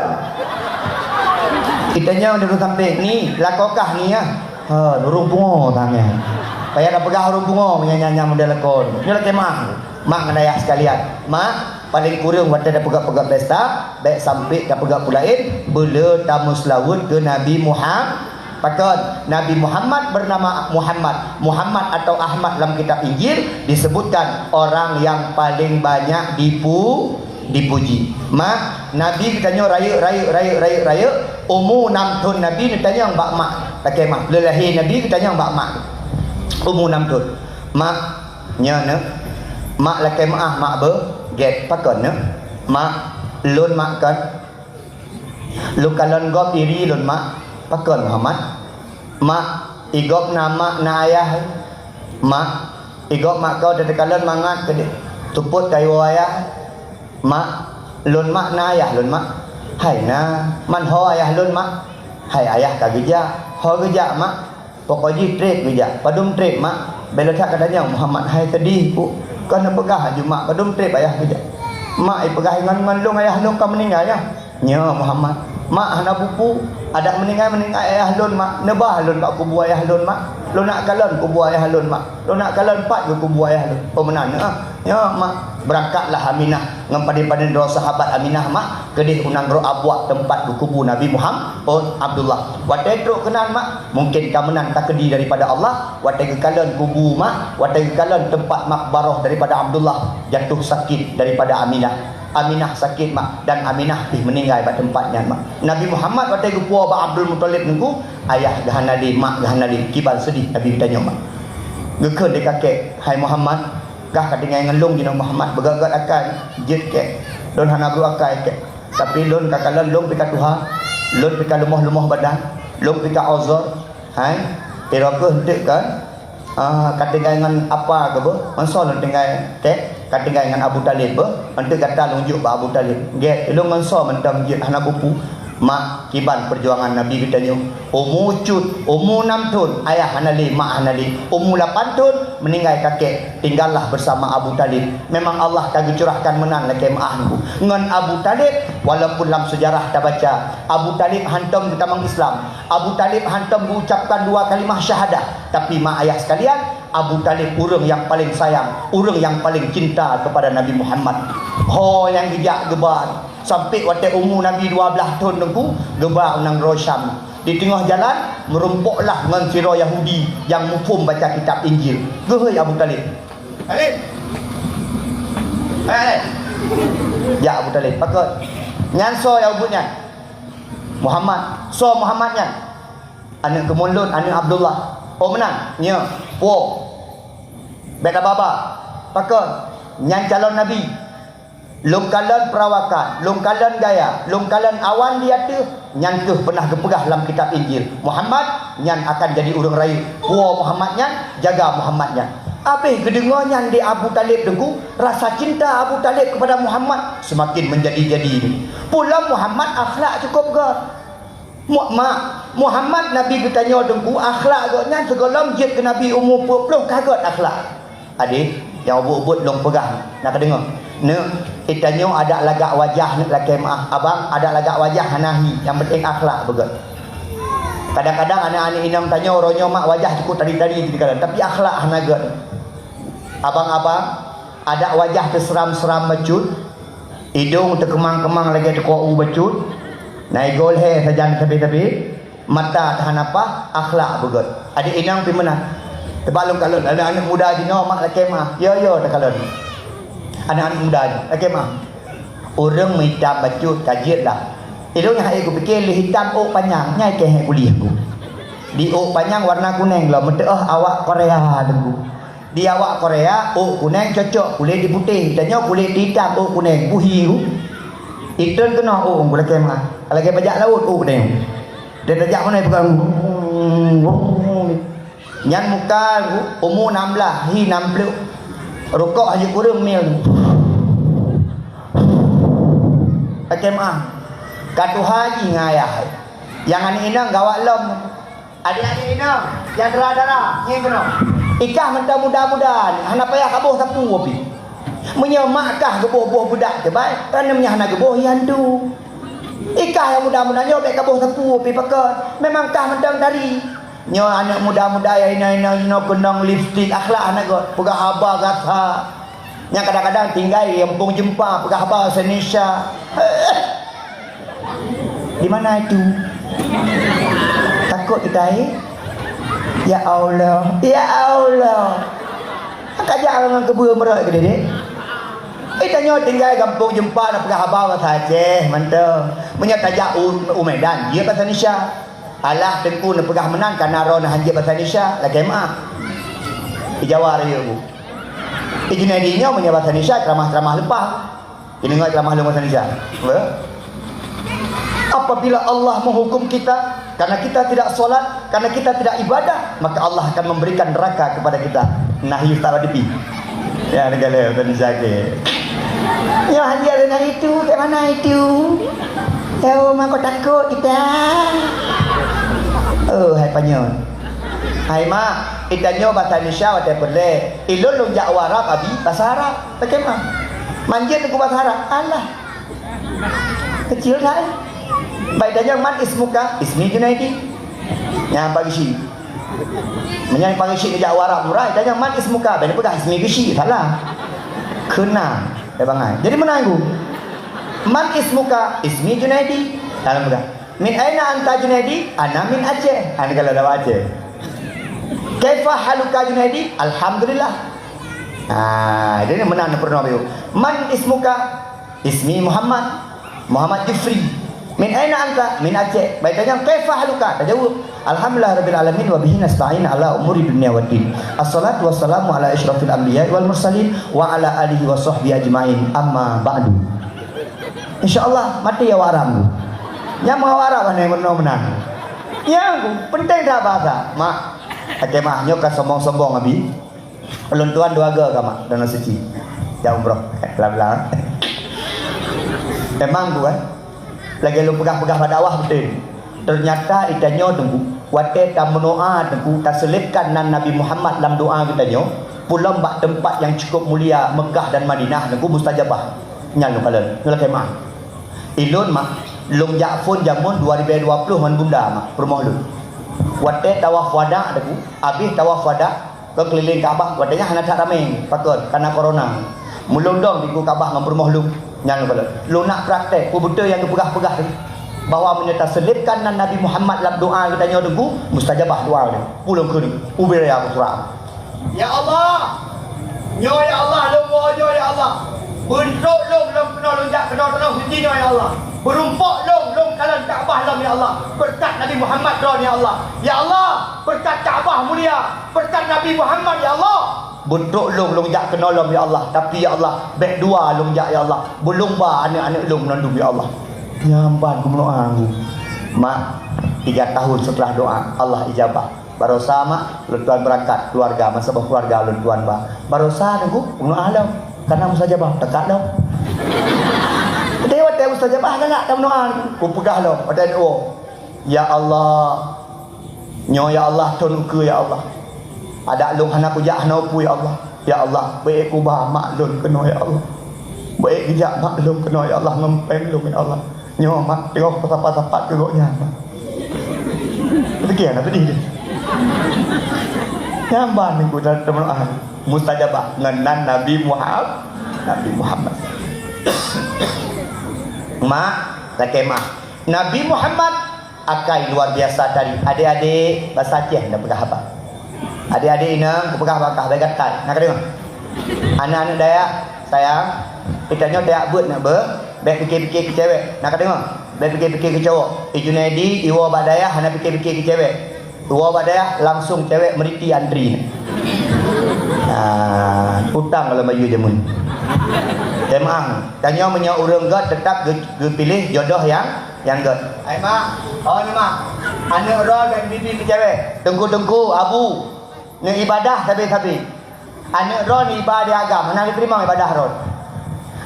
Geutanyoe di sampéng ni, lakoe kah ni, ya? Ha, ureueng pungo tangai. Payah tapeugah ureueng pungo meunyo nyan-nyan model lakoe. Nyoe lakée meu'ah. Mak ngon ayah sekalian. Mak, paléng kureueng watée tapeugah-peugah pesta, bék sampai tapeugah peue laén, beu le tameuseulaweuet keu Nabi Muha-, Pakon, Nabi Muhammad bernama Muhammad. Muhammad atau Ahmad lam kitab Injil disebutkan orang yang paling banyak dipu-, dipuji. Mak, Nabi geutanyoe rayeuk, rayeuk, rayeuk, rayeuk, rayeuk, umu nam thon Nabi neutanyong bak mak. Lakée mak, le lahé Nabi geutanyong bak mak. Umu nam thon. Mak, nyoe neuh. Mak lakée meu'ah mak beuh, gét pakon neuh. Mak, lôn mak kon. Lôn kalon gob iri lôn mak, pakon Muhammad? Mak, i gob na mak na ayah. Mak, i gob mak kau teukalon mangat keudeh tupot kayue ayah. Mak, lôn mak na ayah lôn mak? Hai na, man ho ayah lôn mak? Hai ayah ka geujak, ho geujak mak? Pokok jih treb geujak. Padum treb mak? Bèk le that ka tanyong Muhammad hai seudeh pu. Kon neupeugah aju mak padum treb ayah geujak. Mak ipeugah ngon, ngon lôn ayah lôn ka meuninggai nyoe. Nyoe Muhammad. Mak hana bupu. Adak meuninggai, meuninggai ayah lôn mak. Neuba lôn bak kubu ayah lôn mak. Lôn nak kalon kubu ayah lôn mak. Lôn nak kalon pat geukubu ayah lôn. Oh meunan nyoe. Nyoe mak. Beurangkatlah Aminah ngon padé-padé droe sahabat Aminah mak keudeh u nanggroe Abuak teumpat geukubu Nabi Muhammad, oh Abdullah. Watée trok keunan mak, mungken ka meunan takeudi daripada Allah, watée geukalon kubu mak, watée geukalon teumpat makbaroh daripada Abdullah, jatuh sakit daripada Aminah. Aminah sakit mak, dan Aminah pih meuninggai bak teumpat nyan mak. Nabi Muhammad watée geupuwoe bak Abdul Muthalib teungku, ayah geuhana lé, mak geuhana lé, kiban seudeh Nabi geutanyoe mak. Geukheun lé kakek, "Hai Muhammad, kah ka tinggai ngon lôn jinoe Muhammad, beugét-gét akai, jeuet kek. Lôn hana brôk akai kek. Tapi lôn ka kalon lôn pih ka tuha, lôn pih ka leumoh-leumoh badan, lôn pih ka ozor. Hai, sidroe kheueh eunteuk kan? Ah, ka tinggai ngon apa keu beuh? Ngon soe lôn tinggai kek? Ka tinggai ngon Abu Thalib beuh? Eunteuk gata lôn jok bak Abu Thalib. Gét, lôn ngon soe mantong jeuet hana bupu." Mak, kiban peujuangan Nabi geutanyoe. Umu cut, umu nam thon, ayah hana lé, mak hana lé. Umu lapan thon, meuninggai kakek, tinggallah bersama Abu Thalib. Memang Allah ka geucurahkan meunan lakée meu'ah ngon Abu Thalib, walaupun lam seujarah tabaca, Abu Thalib hantom geutamong Islam, Abu Thalib hantom geuucapkan dua kalimah syahadah, tapi mak ayah sekalian, Abu Thalib ureuëng nyang paleng sayang, ureuëng nyang paleng cinta keupada Nabi Muhammad. Ho nyang geujak geuba, sampai watée umu Nabi dua blaih thon teungku, geuba u nanggroe Syam. Di teungoh jalan, meurumpoklah ngon sidroe Yahudi nyang muphom baca kitab Injil. Geuhôi Abu Thalib. Thalib! Hai, Thalib! Jak Abu Thalib, pakon? Nyan soe nyang ubeut nyan? Muhammad. Soe Muhammad nyan? Aneuëk keumuen lôn, aneuëk Abdullah. Oh meunan, nyoe, puwoe. Bék tababa. Pakon? Nyan calon nabi. Lôn kalon peurawakan, lôn kalon gaya, lôn kalon awan di ateueh, nyan kheueh peunah geupeugah lam kitab Injil, Muhammad nyan akan jadi ureuëng rayeuk. Puwoe Muhammad nyan, jaga Muhammad nyan. Abéh geudeungoe nyan di Abu Thalib teungku, rasa cinta Abu Thalib keupada Muhammad seumaken meunjadi-jadi. Peue lom Muhammad akhlak cukup gét. Mu-, ma-, Muhammad Nabi geutanyoe teungku, akhlak gobnyan sigohlom jeuet keu Nabi umu peuet ploh ka gét akhlak. Adéh, Nyang ubit-ubit lôn peugah, na kadeungoe. Neuk, geutanyoe adak lagak wajah neuk lakée meu'ah. Abang, adak lagak wajah hana hi, nyang penting akhlak beugét. Kadang-kadang aneuk-aneuk inong tanyoe uroe nyoe mak wajah cukôp tari-tari di kalon, tapi akhlak hana gét. Abang-abang, adak wajah teuseram-seram bacut, idong teukeumang-keumang lagée teukoh u bacut, na igoe lhée sajan sabe-sabe, mata teuhana paih, akhlak beugét. Adak inong pih meunan. Teuma lôn kalon, aneuk-aneuk muda jinoe mak lakée meu'ah, yo-yo takalon. Aneuk-aneuk muda nyoe lakée meu'ah. Ureuëng meuitam bacut ka jeuet lah. Ilôn nyang hai kupike lé hitam ôk panyang, nyai keuh hai kuliah ku. Di ôk panyang warna kuneng lom, meuteuôh awak Korea teungku. Di awak Korea, ôk kuneng cocok, kulét di putéh. Tanyoe kulét di hitam, ôk kuneng, buhi ku. Itreun keunoe ôk ku lakée meu'ah. Lagée bajak laôt ôk kuneng. Dan tajak meunan peugah. Nyan muka umu nam blaih, hi nam ploh. Rukok hana kureueng mil. Lakée meu'ah. Ka tuha jih ngon ayah. Nyang aneuk inong gawat lom. Adik-adik inong, nyang dara-dara, ngieng keunoe. Ikah mantong muda-muda ni, hana payah kaboh sapeue pih. Meunyoe mak kah geuboh-boh beudak teubai, kan meunyoe hana geuboh, ihantu. Ikah nyang muda-muda nyoe bék kaboh sapeue pih pakon. Memang kah mantong tari. Nyoe aneuk muda-muda nyang inoe-inoe jinoe keunong lipstik, akhlak hana gét, peugah haba gata. Nyang kadang-kadang tinggai di Gampông Jeumpa, peugah haba bahasa Indonesia. Di mana itu? Takut kita, eh? Ya Allah, ya Allah. Ka jak ngon keubeue meurok keudéh, dek. Eh, tanyoe tinggai Gampông Jeumpa na peugah haba bahasa Aceh mantong. Meunyoe tajak u, u Medan, jeuet bahasa Indonesia. Alah teungku neupeugah meunan kana droeneuh hanjeuet bahasa Indonesia, lakée meu'ah. Di Jawa rayeuk bu. Di Junaidi nyoe meunyoe bahasa Indonesia ceramah-ceramah leupah. Ini ngai ceramah lôn bahasa Indonesia. Apa? Apabila Allah menghukum kita karena kita tidak sholat, karena kita tidak ibadah, maka Allah akan memberikan neraka kepada kita. Nah, yus tak ada pi. Ya, negara Indonesia ke. Ya, hanya ada itu, ke mana itu? Tahu mako takut kita. Oh, hai panyol. Hai mak, itanyoe bahasa Indonesia watée peureulée. Ilôn lôn jak u Arab abi bahasa Arab. Bagaimana? Manjat aku bahasa Arab. Alah. Kecil saya. Baik tanya man ismuka, ismi Junaidi. Nyang pagi si. Menyang pagi si jak u Arab murah, tanya man ismuka, bani peugah ismi geusi, salah. Kena, ya bangai. Jadi menang aku. Man ismuka, ismi Junaidi. Dalam peugah. Min aina anta Junaidi? Ana min Aceh. Ana kalau dawa Aceh. Kaifa haluka Junaidi? Alhamdulillah. Ah, jadi menang pernah biu. Man ismuka? Ismi Muhammad. Muhammad Jufri. Min aina anta? Min Aceh. Baik tanya kaifa haluka? Tajawab. Alhamdulillah rabbil alamin wa bihi nasta'in ala umuri dunya waddin. Assalatu wassalamu ala asyrafil anbiya wal mursalin wa ala alihi wa sahbihi ajmain. Amma ba'du. Insyaallah mati awak Arab tu. Nyang meuawak Arab hana meunoe meunan. Nyang penting that bahasa. Mak, até mah nyoe ka sombong-sombong abi. Ulôn tuan dua ga ka mak Danau Suci. Jak umroh. Bla-bla. Memang tu kan. Lagée lôn peugah-peugah bak dakwah beutôi. Teunyata itanyoe teungku, watée tameudoá teungku, taseulibkan nan Nabi Muhammad lam doá geutanyoe, pulom bak teumpat nyang cukup mulia Meukah dan Madinah teungku mustajabah. Nyan lôn kalon, nyoe lakée meu'ah. Ilôn mak, lôn jak phon jameun dua ribée dua ploh ngon bunda mak, peurumoh lôn. Watée tawaf wada teungku, abéh tawaf wada, Keukeulileng Ka'bah, watée nyan hana that ramé, pakon, kana korona. Meulôn dong di Ka'bah ngon peurumoh lôn, nyan lôn kalon. Lôn nak praktek, peue beutôi nyang geupeugah-peugah tadi, bahwa meunyoe taseulibkan nan Nabi Muhammad lam doá geutanyoe teungku, mustajabah doá geutanyoe. Ulôn kheun, ubé raya beusurah. Ya Allah, nyoe ya Allah, lôn woe nyoe ya Allah. Beuntrok lôn lôn keunoe lôn jak keunoe tanoh suci nyoe ya Allah. Beurumpok lôn lôn kalon Ka'bah lom ya Allah. Beureukat Nabi Muhammad droen ya Allah. Ya Allah, beureukat Ka'bah mulia. Beureukat Nabi Muhammad, ya Allah! Beutôk lôn, lôn jak keunoe lom, ya Allah. Tapi, ya Allah, bék dua lôn jak, ya Allah. Beulôn ba aneuk-aneuk lôn meunandum, ya Allah. Nyan ban kumeudoá ngon mak, tiga tahun setelah doa, Allah ijabah. Barosa mak, lôn tuan beurangkat, keuluwarga, meusaboh keuluwarga lôn tuan ba. Barosa teungku, kumeudoá lom. Kana mustajabah, teuka lom. Deh watée mustajabah galak tameudoá, kupeugah lom, watée doa. Ya Allah, nyoe ya Allah, thon ukeue ya Allah. Adak lôn hana kujak hana peue ya Allah. Ya Allah, beu kuba mak lôn keunoe, ya Allah. Beu geujak mak lôn keunoe, ya Allah, ngon péng lôn, ya Allah. Nyoe mak, teungoh kusapa-sapa keu gobnyan, mak. Piké na pedih deh. Nyan ban minggu dalam doa mustajabah ngon nan Nabi Muhammad. Nabi Muhammad. Mak, lakée mak. Nabi Muhammad akai luar biasa tadi. Adék-adék, basa Aceh na peugah haba. Adék-adék inong, kupeugah bak kah, bèk gatai. Na kadeungoe? Aneuk-aneuk dayah, sayang, geutanyoe tajak beuet nak beuet, bèk pike-pike keu cewek. Na kadeungoe? Bèk pike-pike keu cowok. I Junaidi, iwoe bak dayah, hana pike-pike keu cewek. Iwoe bak dayah, langsung cewek meuriti antri. Ah, utang kalau bayeue jameun. Jemaah, tanyoe meunyoe ureueng gèt, teutap geu-, geupiléh jodoh nyang Nyang gèt. Hai mak, oh ni mak. Aneuk droe dan bibi meucewek. Teungku-teungku, abu. Neuibadah sabe-sabe. Aneuk droe neuiba di agam, hana geuteurimong ibadah droe.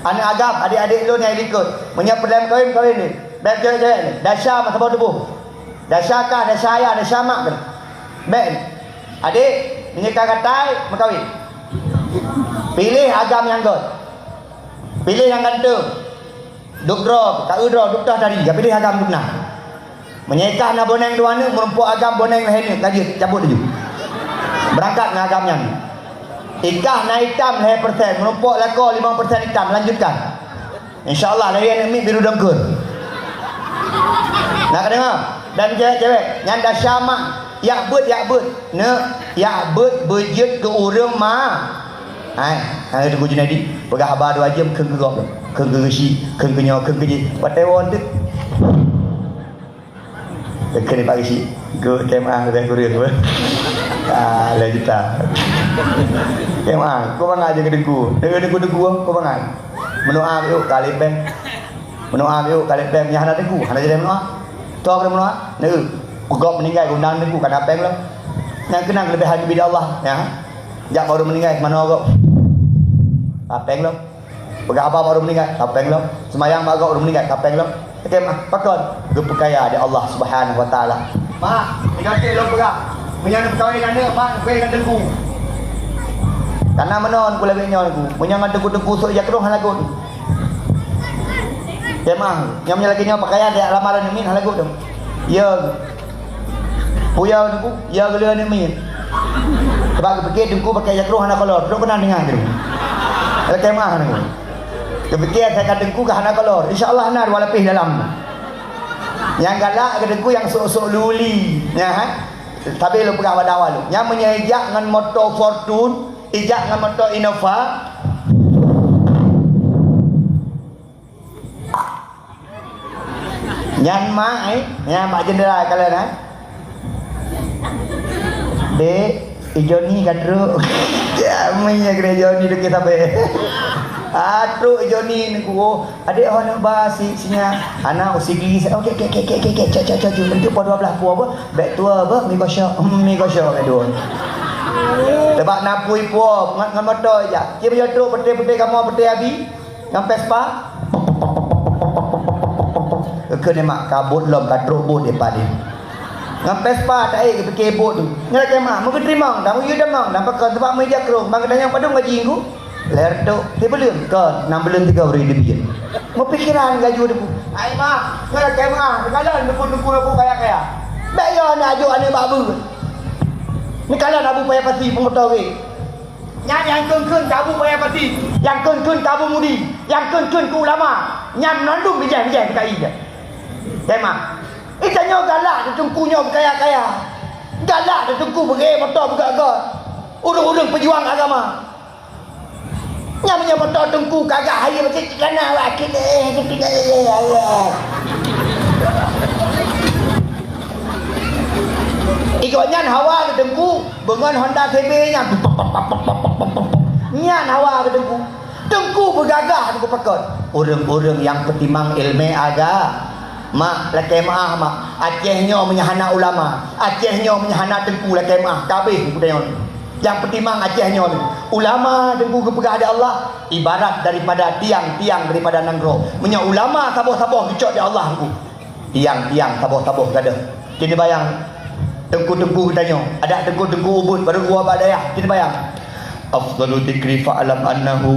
Aneuk agam, adék-adék lôn nyang likot. Meunyoe peureulèe meukawen, kawen lé. Bèk cewek-cewek lé. Dasya meusaboh tuboh. Dasya kah, dasya ayah, dasya mak kah. Bèk lé. Adék, meunyoe ka gatai, meukawen. Piléh agam nyang gèt. Piléh nyang ganteng. Duek droe, ka eu droe, duek toh tari, ka piléh agam dum na. Meunyoe i kah na boneng dua neuk, meurumpok agam boneng lhèe neuk, ka jeuet, cabot laju. Beurangkat ngon agam nyan. I kah na itam lhèe persen, meurumpok lakoe limong persen itam, lanjutkan. Insya Allah, lahé aneuk miet biru dongkeue. Na kadeungoe? Dan cewek-cewek, nyan dasya mak, jak beuet, jak beuet. Neuk, jak beuet beujeuet keu ureueng ma. Hai, hai Teungku Junaidi, peugah haba dua jeuem kheun keu gob, kheun keu geuchik, kheun keu nyoe, kheun keu jih. Watèe woe teuk. Kheun nibak geuchik. Geuh kemah, geuh kureueng. Ah, lhèe juta. Kemah, keu bangai jeuet keu Teungku. Deungon Teungku-teungku, keu bangai. Meunoa yuk, ka lhèe péng. Meunoa yuk, ka lhèe péng. Nyang hana Teungku, hana jadèh meunoa. Toh keu meunoa? Neu, gob meuninggai, geuundang Teungku, ka na péng lom. Nyang keunong keuleubèhan geubri lé Allah, nyan. Jak bak ureueng meuninggai, manoe gob. Ka péng lom. Peugah haba bak ureueng meuninggai, ka péng lom. Seumayang bak gob ureueng meuninggai, ka péng lom. Oke, mak, pakon? Geupeukaya lé Allah Subhanahu wa Taala. Mak, meunyoe lôn peugah, meunyoe neupeukawen aneuk, mak, neupeukawen ngon Teungku. Kana meunan ku lagèe nyoe Teungku. Meunyoe ngon teungku-teungku sôk jak krueng hana lagot. Oke, mak, nyoe meunyoe lagèe nyoe pakaian jak lamaran aneuk miet hana lagot dong. Ya. Peue ya Teungku? Ya geuleu aneuk miet. Sabab geupike Teungku pakai jak krueng hana kolor. Trok keunan deungon Teungku. Lakèe meu'ah Teungku. Geupike asai ka Teungku ka hana kolor. Insya Allah na dua lapéh dalam. Nyang galak keu Teungku nyang sôk-sôk luli. Nyan, ha? Sabé lôn peugah bak dakwah lôn. Nyan meunyoe ijak ngon moto Fortuner, ijak ngon moto Innova. Nyan mak, eh? Nyan mak jendela kalon, eh? Dek, i Joni ka trok. Ya, meunya kena Joni dukung sabe. Ah, trok i Joni ni ku. Oh, adek oh nak ba si sinya. Anak usigi. Oke, oke, oke, oke, oke, cak, cak, cak, cak. Untuk pukul dua belas pukul apa? Bek tua apa? Mi kosong. Hmm, mi kosong bek dua. Sebab napui pukul. Ngat, ngat motor aja. Cik, baju trok, pete, pete, kamu pete abi. Ngon Vespa? Keu nyan mak kabot lom ka trok bot di padé. Ngon Vespa taék geupike bot tu. Nyan lakèe mak, meugeuteurimong, tamu yue damong, dan pakon sabab meujak krueng, bang geutanyong padum gaji ku? Lhèe reutôh, sibuleuen, kon, nam buleuen tiga ureueng dibiet. Meupikeran laju debu. Hai mak, nyan lakèe mak, neukalon debu-debu abu kaya-kaya. Bèk yo neuajoh aneuk bak beue. Neukalon abu paya pasi peungoto gét. Nyan nyang kheun-kheun keu Abu Paya Pati, nyang kheun-kheun keu Abu Mudi, nyang kheun-kheun keu ulama, nyan mandum bijéh-bijéh P K I nyan. Tema. Ita nyoe galak teuh teungku nyoe beukaya-kaya. Galak teuh teungku beuré moto beugöt-göt. Ureueng-ureueng peujuang agama. Nyan meunyoe moto teungku kagak hayeue macam cit kana wak keuneuk, keuneuk, ya Allah. Igoe nyan hawa keu teungku. Beungon Honda C B nyan. Nyan hawa keu teungku. Teungku beugagah teungku pakon. Ureueng-ureueng nyang peutimang ileumèe aga-, mak, lakèe meu'ah, mak. Aceh nyoe meunyoe hana ulama, Aceh nyoe meunyoe hana teungku lakèe meu'ah, ka abéh teungku tanyoe. Nyang peutimang Aceh nyoe. Ulama teungku geupeugah lé Allah ibarat daripada tiang-tiang daripada nanggroe. Meunyoe ulama saboh-saboh geucok lé Allah teungku. Tiang-tiang saboh-saboh gadôh. Ci neubayang teungku-teungku geutanyoe, adak teungku-teungku ubit barô geuwoe bak dayah. Ci neubayang. Afdalu dzikri fa'lam annahu